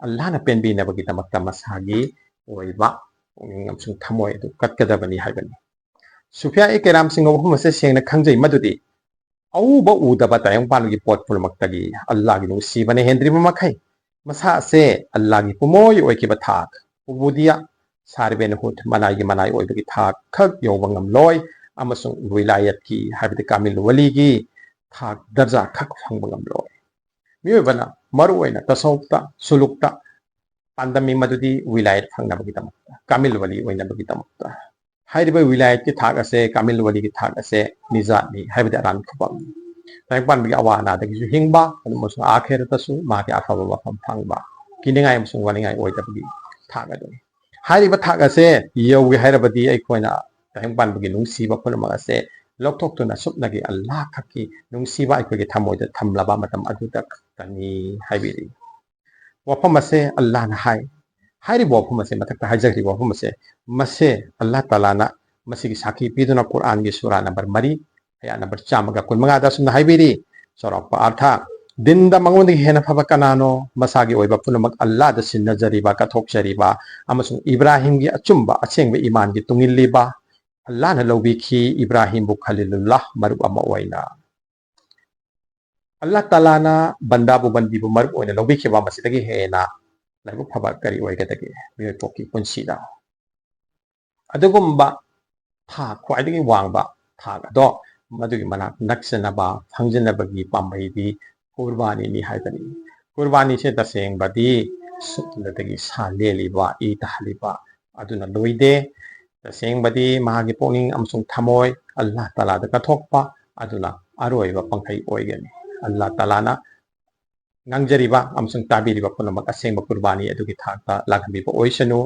ꯑꯜꯂꯥꯅ ꯄꯦꯟꯕꯤꯅꯕꯒꯤꯗꯃꯛꯇ ꯃꯁꯥꯒꯤ ꯑꯣꯏꯕ ꯄꯨꯛꯅꯤꯡ ꯑꯃꯁꯨꯡ ꯊꯃꯣꯏ ꯑꯗꯨ ꯀꯠꯀꯗꯕꯅꯤ ꯍꯥꯏꯕꯅꯤ꯫ ꯁꯨꯐꯤꯌꯥ ꯏ ꯀꯦꯔꯥꯝꯁꯤꯡꯒꯤ ꯋꯥꯐꯝ ꯑꯁꯦ ꯁꯦꯡꯅ ꯈꯪꯖꯩ ꯃꯗꯨꯗꯤ ꯑꯎꯕ ꯎꯗꯕ ꯇꯥꯏꯕꯪꯄꯥꯟꯒꯤ ꯄꯣꯠ ꯄꯨꯝꯅꯃꯛꯇꯒꯤ ꯑꯜꯂꯥꯒꯤ ꯅꯨꯡꯁꯤꯕꯅ ꯍꯦꯟꯗ꯭ꯔꯤꯕ ꯃꯈꯩ, ꯃꯁꯥ ꯑꯁꯦ ꯑꯜꯂꯥꯒꯤ ꯄꯨꯃꯣꯏ ꯑꯣꯏꯈꯤꯕ ꯊꯥꯛ, ꯎꯕꯨꯗꯤꯌꯥ, ꯁꯥꯔꯕꯦꯟꯍꯨꯗ, ꯃꯅꯥꯏꯒꯤ ꯃꯅꯥꯏ ꯑꯣꯏꯕꯒꯤ ꯊꯥꯛ ꯈꯛ ꯌꯧꯕ ꯉꯝꯂꯣꯏ, ꯑꯃꯁꯨꯡ ꯋꯤꯂꯥꯌꯠꯀꯤ, ꯍꯥꯏꯕꯗꯤ ꯀꯥꯃꯤꯜ ꯋꯥꯂꯤꯒꯤ ꯊꯥꯛ ꯗꯔꯖꯥ ꯈꯛ ꯐꯪꯕ ꯉꯝꯂꯣꯏ꯫ ꯃꯤꯑꯣꯏꯕꯅ ꯃꯔꯨꯑꯣꯏꯅ ꯇꯁꯧꯐꯇ, ꯁꯨꯂꯨꯛꯇ ꯄꯥꯟꯗꯝꯃꯤ ꯃꯗꯨꯗꯤ ꯋꯤꯂꯥꯌꯠ ꯐꯪꯅꯕꯒꯤꯗꯃꯛꯇ, ꯀꯥꯃꯤꯜ ꯋꯥꯂꯤ ꯑꯣꯏꯅꯕꯒꯤꯗꯃꯛꯇ꯫ ꯍꯥꯏꯔꯤꯕ ꯋꯤꯂꯥꯌꯠꯀꯤ ꯊꯥꯛ ꯑꯁꯦ, ꯀꯥꯃꯤꯜ ꯋꯥꯂꯤꯒꯤ ꯊꯥꯛ ꯑꯁꯦ ꯅꯤꯖꯥꯠꯅꯤ, ꯍꯥꯏꯕꯗꯤ ꯑꯔꯥꯟ ꯈꯨꯕꯝꯅꯤ꯫ ꯇꯥꯏꯕꯪꯄꯥꯟꯕꯒꯤ ꯑꯋꯥ ꯑꯅꯥꯗꯒꯤꯁꯨ ꯍꯤꯡꯕ, ꯑꯗꯨ ꯑꯃꯁꯨꯡ ꯑꯥꯈꯤꯔꯠꯇꯁꯨ ꯃꯍꯥꯛꯀꯤ ꯑꯐꯕ ꯃꯐꯝ ꯐꯪꯕ, ꯀꯤꯅꯤꯡꯉꯥꯏ ꯑꯃꯁꯨꯡ ꯋꯥꯅꯤꯡꯉꯥꯏ ꯑꯣꯏꯗꯕꯒꯤ ꯊꯥꯛ ꯑꯗꯨꯅꯤ꯫ ꯍꯥꯏꯔꯤꯕ ꯊꯥꯛ ꯑꯁꯦ ꯌꯧꯒꯦ ꯍꯥꯏꯔꯕꯗꯤ ꯑꯩꯈꯣꯏꯅ ꯇꯥꯏꯕꯪꯄꯥꯟꯕꯒꯤ ꯅꯨꯡꯁꯤꯕ ꯄꯨꯝꯅꯃꯛ ꯑꯁꯦ ꯂꯧꯊꯣꯛꯇꯨꯅ ꯁꯨꯞꯅꯒꯤ ꯑꯜꯂꯥꯍ ꯈꯛꯀꯤ ꯅꯨꯡꯁꯤꯕ ꯑꯩꯈꯣꯏꯒꯤ ꯊꯃꯣꯏꯗ ꯊꯝꯂꯕ ꯃꯇꯝ ꯑꯗꯨꯗ ꯈꯛꯇꯅꯤ ꯍꯥꯏꯕꯤꯔꯤ꯫ ꯋꯥꯐꯝ ꯑꯁꯦ ꯑꯜꯂꯥꯍꯅ ꯍꯥꯏ꯫ ꯍꯥꯏꯔꯤꯕ ꯋꯥꯐꯝ ꯑꯁꯦ, ꯃꯊꯛꯇ ꯍꯥꯏꯖꯈ꯭ꯔꯤꯕ ꯋꯥꯐꯝ ꯑꯁꯦ, ꯃꯁꯦ ꯑꯜꯂꯥꯍ ꯇꯥꯂꯥꯅ ꯃꯁꯤꯒꯤ ꯁꯥꯈꯤ ꯄꯤꯗꯨꯅ ꯀꯨꯔꯥꯟꯒꯤ ꯁꯨꯔꯥ ꯅꯝꯕꯔ ꯃꯔꯤ, ꯑꯌꯥꯠ ꯅꯝꯕꯔ ꯆꯥꯝꯃꯒ ꯀꯨꯟꯃꯉꯥꯗ ꯑꯁꯨꯝꯅ ꯍꯥꯏꯕꯤꯔꯤ, ꯆꯥꯎꯔꯥꯛꯄ ꯑꯥꯔꯊ, ꯗꯤꯟꯗ ꯃꯉꯣꯟꯗꯒꯤ ꯍꯦꯟꯅ ꯐꯕ ꯀꯅꯥꯅꯣ? ꯃꯁꯥꯒꯤ ꯑꯣꯏꯕ ꯄꯨꯝꯅꯃꯛ ꯑꯜꯂꯥꯍꯗ ꯁꯤꯟꯅꯖꯔꯤꯕ, ꯀꯠꯊꯣꯛꯆꯔꯤꯕ ꯑꯃꯁꯨꯡ ꯏꯕ꯭ꯔꯥꯍꯤꯝꯒꯤ ꯑꯆꯨꯝꯕ ꯑꯁꯦꯡꯕ ꯏꯃꯥꯟꯒꯤ ꯇꯨꯡꯏꯜꯂꯤꯕ, ꯑꯜꯂꯥꯍꯅ ꯂꯧꯕꯤꯈꯤ ꯏꯕ꯭ꯔꯥꯍꯤꯝꯕꯨ ꯈꯂꯤꯂꯨꯜꯂꯥꯍ ꯃꯔꯨꯞ ꯑꯃ ꯑꯣꯏꯅ꯫ ꯑꯜꯂꯥꯍ ꯇꯥꯂꯥꯅ ꯕꯟꯗꯥꯕꯨ, ꯕꯟꯗꯤꯕꯨ ꯃꯔꯨꯞ ꯑꯣꯏꯅ ꯂꯧꯕꯤꯈꯤꯕ, ꯃꯁꯤꯗꯒꯤ ꯍꯦꯟꯅ ꯂꯥꯏꯕꯛ ꯐꯕ ꯀꯔꯤ ꯑꯣꯏꯒꯗꯒꯦ ꯃꯤꯑꯣꯏ ꯄꯣꯛꯀꯤ ꯄꯨꯟꯁꯤꯗ? ꯑꯗꯨꯒꯨꯝꯕ ꯊꯥꯛ, ꯈ꯭ꯋꯥꯏꯗꯒꯤ ꯋꯥꯡꯕ ꯊꯥꯛ ꯑꯗꯣ, ꯃꯗꯨꯒꯤ ꯃꯅꯥꯛ ꯅꯛꯁꯤꯟꯅꯕ, ꯐꯪꯖꯅꯕꯒꯤ ꯄꯥꯝꯕꯩꯗꯤ ꯀꯨꯔꯕꯥꯅꯤꯅꯤ ꯍꯥꯏꯕꯅꯤ꯫ ꯀꯨꯔꯕꯥꯅꯤꯁꯦ ꯇꯁꯦꯡꯕꯗꯤ ꯁꯨꯞꯅꯇꯒꯤ ꯁꯥ ꯂꯦꯜꯂꯤꯕ, ꯏ ꯇꯥꯍꯜꯂꯤꯕ ꯑꯗꯨꯅ ꯂꯣꯏꯗꯦ꯫ ꯇꯁꯦꯡꯕꯗꯤ ꯃꯍꯥꯛꯀꯤ ꯄꯨꯛꯅꯤꯡ ꯑꯃꯁꯨꯡ ꯊꯃꯣꯏ ꯑꯜꯂꯥꯍ ꯇꯥꯂꯥꯗ ꯀꯠꯊꯣꯛꯄ ꯑꯗꯨꯅ ꯑꯔꯣꯏꯕ ꯄꯥꯡꯈꯩ ꯑꯣꯏꯒꯅꯤ꯫ ꯑꯜꯂꯥꯍ ꯇꯥꯂꯥꯅ ꯉꯥꯡꯖꯔꯤꯕ ꯑꯃꯁꯨꯡ ꯇꯥꯕꯤꯔꯤꯕ ꯄꯨꯝꯅꯃꯛ ꯑꯁꯦꯡꯕ ꯀꯨꯔꯕꯥꯅꯤ ꯑꯗꯨꯒꯤ ꯊꯥꯛꯇ ꯂꯥꯛꯍꯟꯕꯤꯕ ꯑꯣꯏꯁꯅꯨ꯫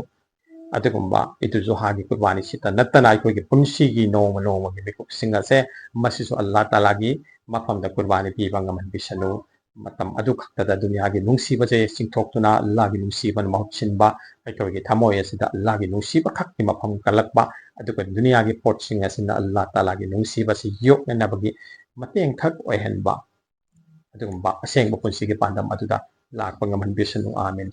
ꯑꯗꯨꯒꯨꯝꯕ ꯏꯗ ꯖꯨꯍꯥꯒꯤ ꯀꯨꯔꯕꯥꯅꯤꯁꯤꯇ ꯅꯠꯇꯅ ꯑꯩꯈꯣꯏꯒꯤ ꯄꯨꯟꯁꯤꯒꯤ ꯅꯣꯡꯃ ꯅꯣꯡꯃꯒꯤ ꯃꯤꯀꯨꯞꯁꯤꯡ ꯑꯁꯦ ꯃꯁꯤꯁꯨ ꯑꯜꯂꯥꯍ ꯇꯥꯂꯥꯒꯤ ꯃꯐꯝꯗ ꯀꯨꯔꯕꯥꯅꯤ ꯄꯤꯕ ꯉꯝꯍꯟꯕꯤꯁꯅꯨ꯫ ꯃꯇꯝ ꯑꯗꯨ ꯈꯛꯇꯗ ꯗꯨꯅꯤꯌꯥꯒꯤ ꯅꯨꯡꯁꯤꯕꯁꯦ ꯆꯤꯡꯊꯣꯛꯇꯨꯅ ꯑꯜꯂꯥꯍꯒꯤ ꯅꯨꯡꯁꯤꯕꯅ ꯃꯍꯨꯠ ꯁꯤꯟꯕ, ꯑꯩꯈꯣꯏꯒꯤ ꯊꯃꯣꯏ ꯑꯁꯤꯗ ꯑꯜꯂꯥꯍꯒꯤ ꯅꯨꯡꯁꯤꯕ ꯈꯛꯀꯤ ꯃꯐꯝ ꯀꯜꯂꯛꯄ, ꯑꯗꯨꯒ ꯗꯨꯅꯤꯌꯥꯒꯤ ꯄꯣꯠꯁꯤꯡ ꯑꯁꯤꯅ ꯑꯜꯂꯥꯍ ꯇꯥꯂꯥꯒꯤ ꯅꯨꯡꯁꯤꯕꯁꯤ ꯌꯣꯛꯅꯅꯕꯒꯤ ꯃꯇꯦꯡ ꯈꯛ ꯑꯣꯏꯍꯟꯕ, ꯑꯗꯨꯒꯨꯝꯕ ꯑꯁꯦꯡꯕ ꯄꯨꯟꯁꯤꯒꯤ ꯄꯥꯟꯗꯝ ꯑꯗꯨꯗ ꯂꯥꯛꯄ ꯉꯝꯍꯟꯕꯤꯁꯅꯨ꯫ ꯑꯥꯃꯤꯟ꯫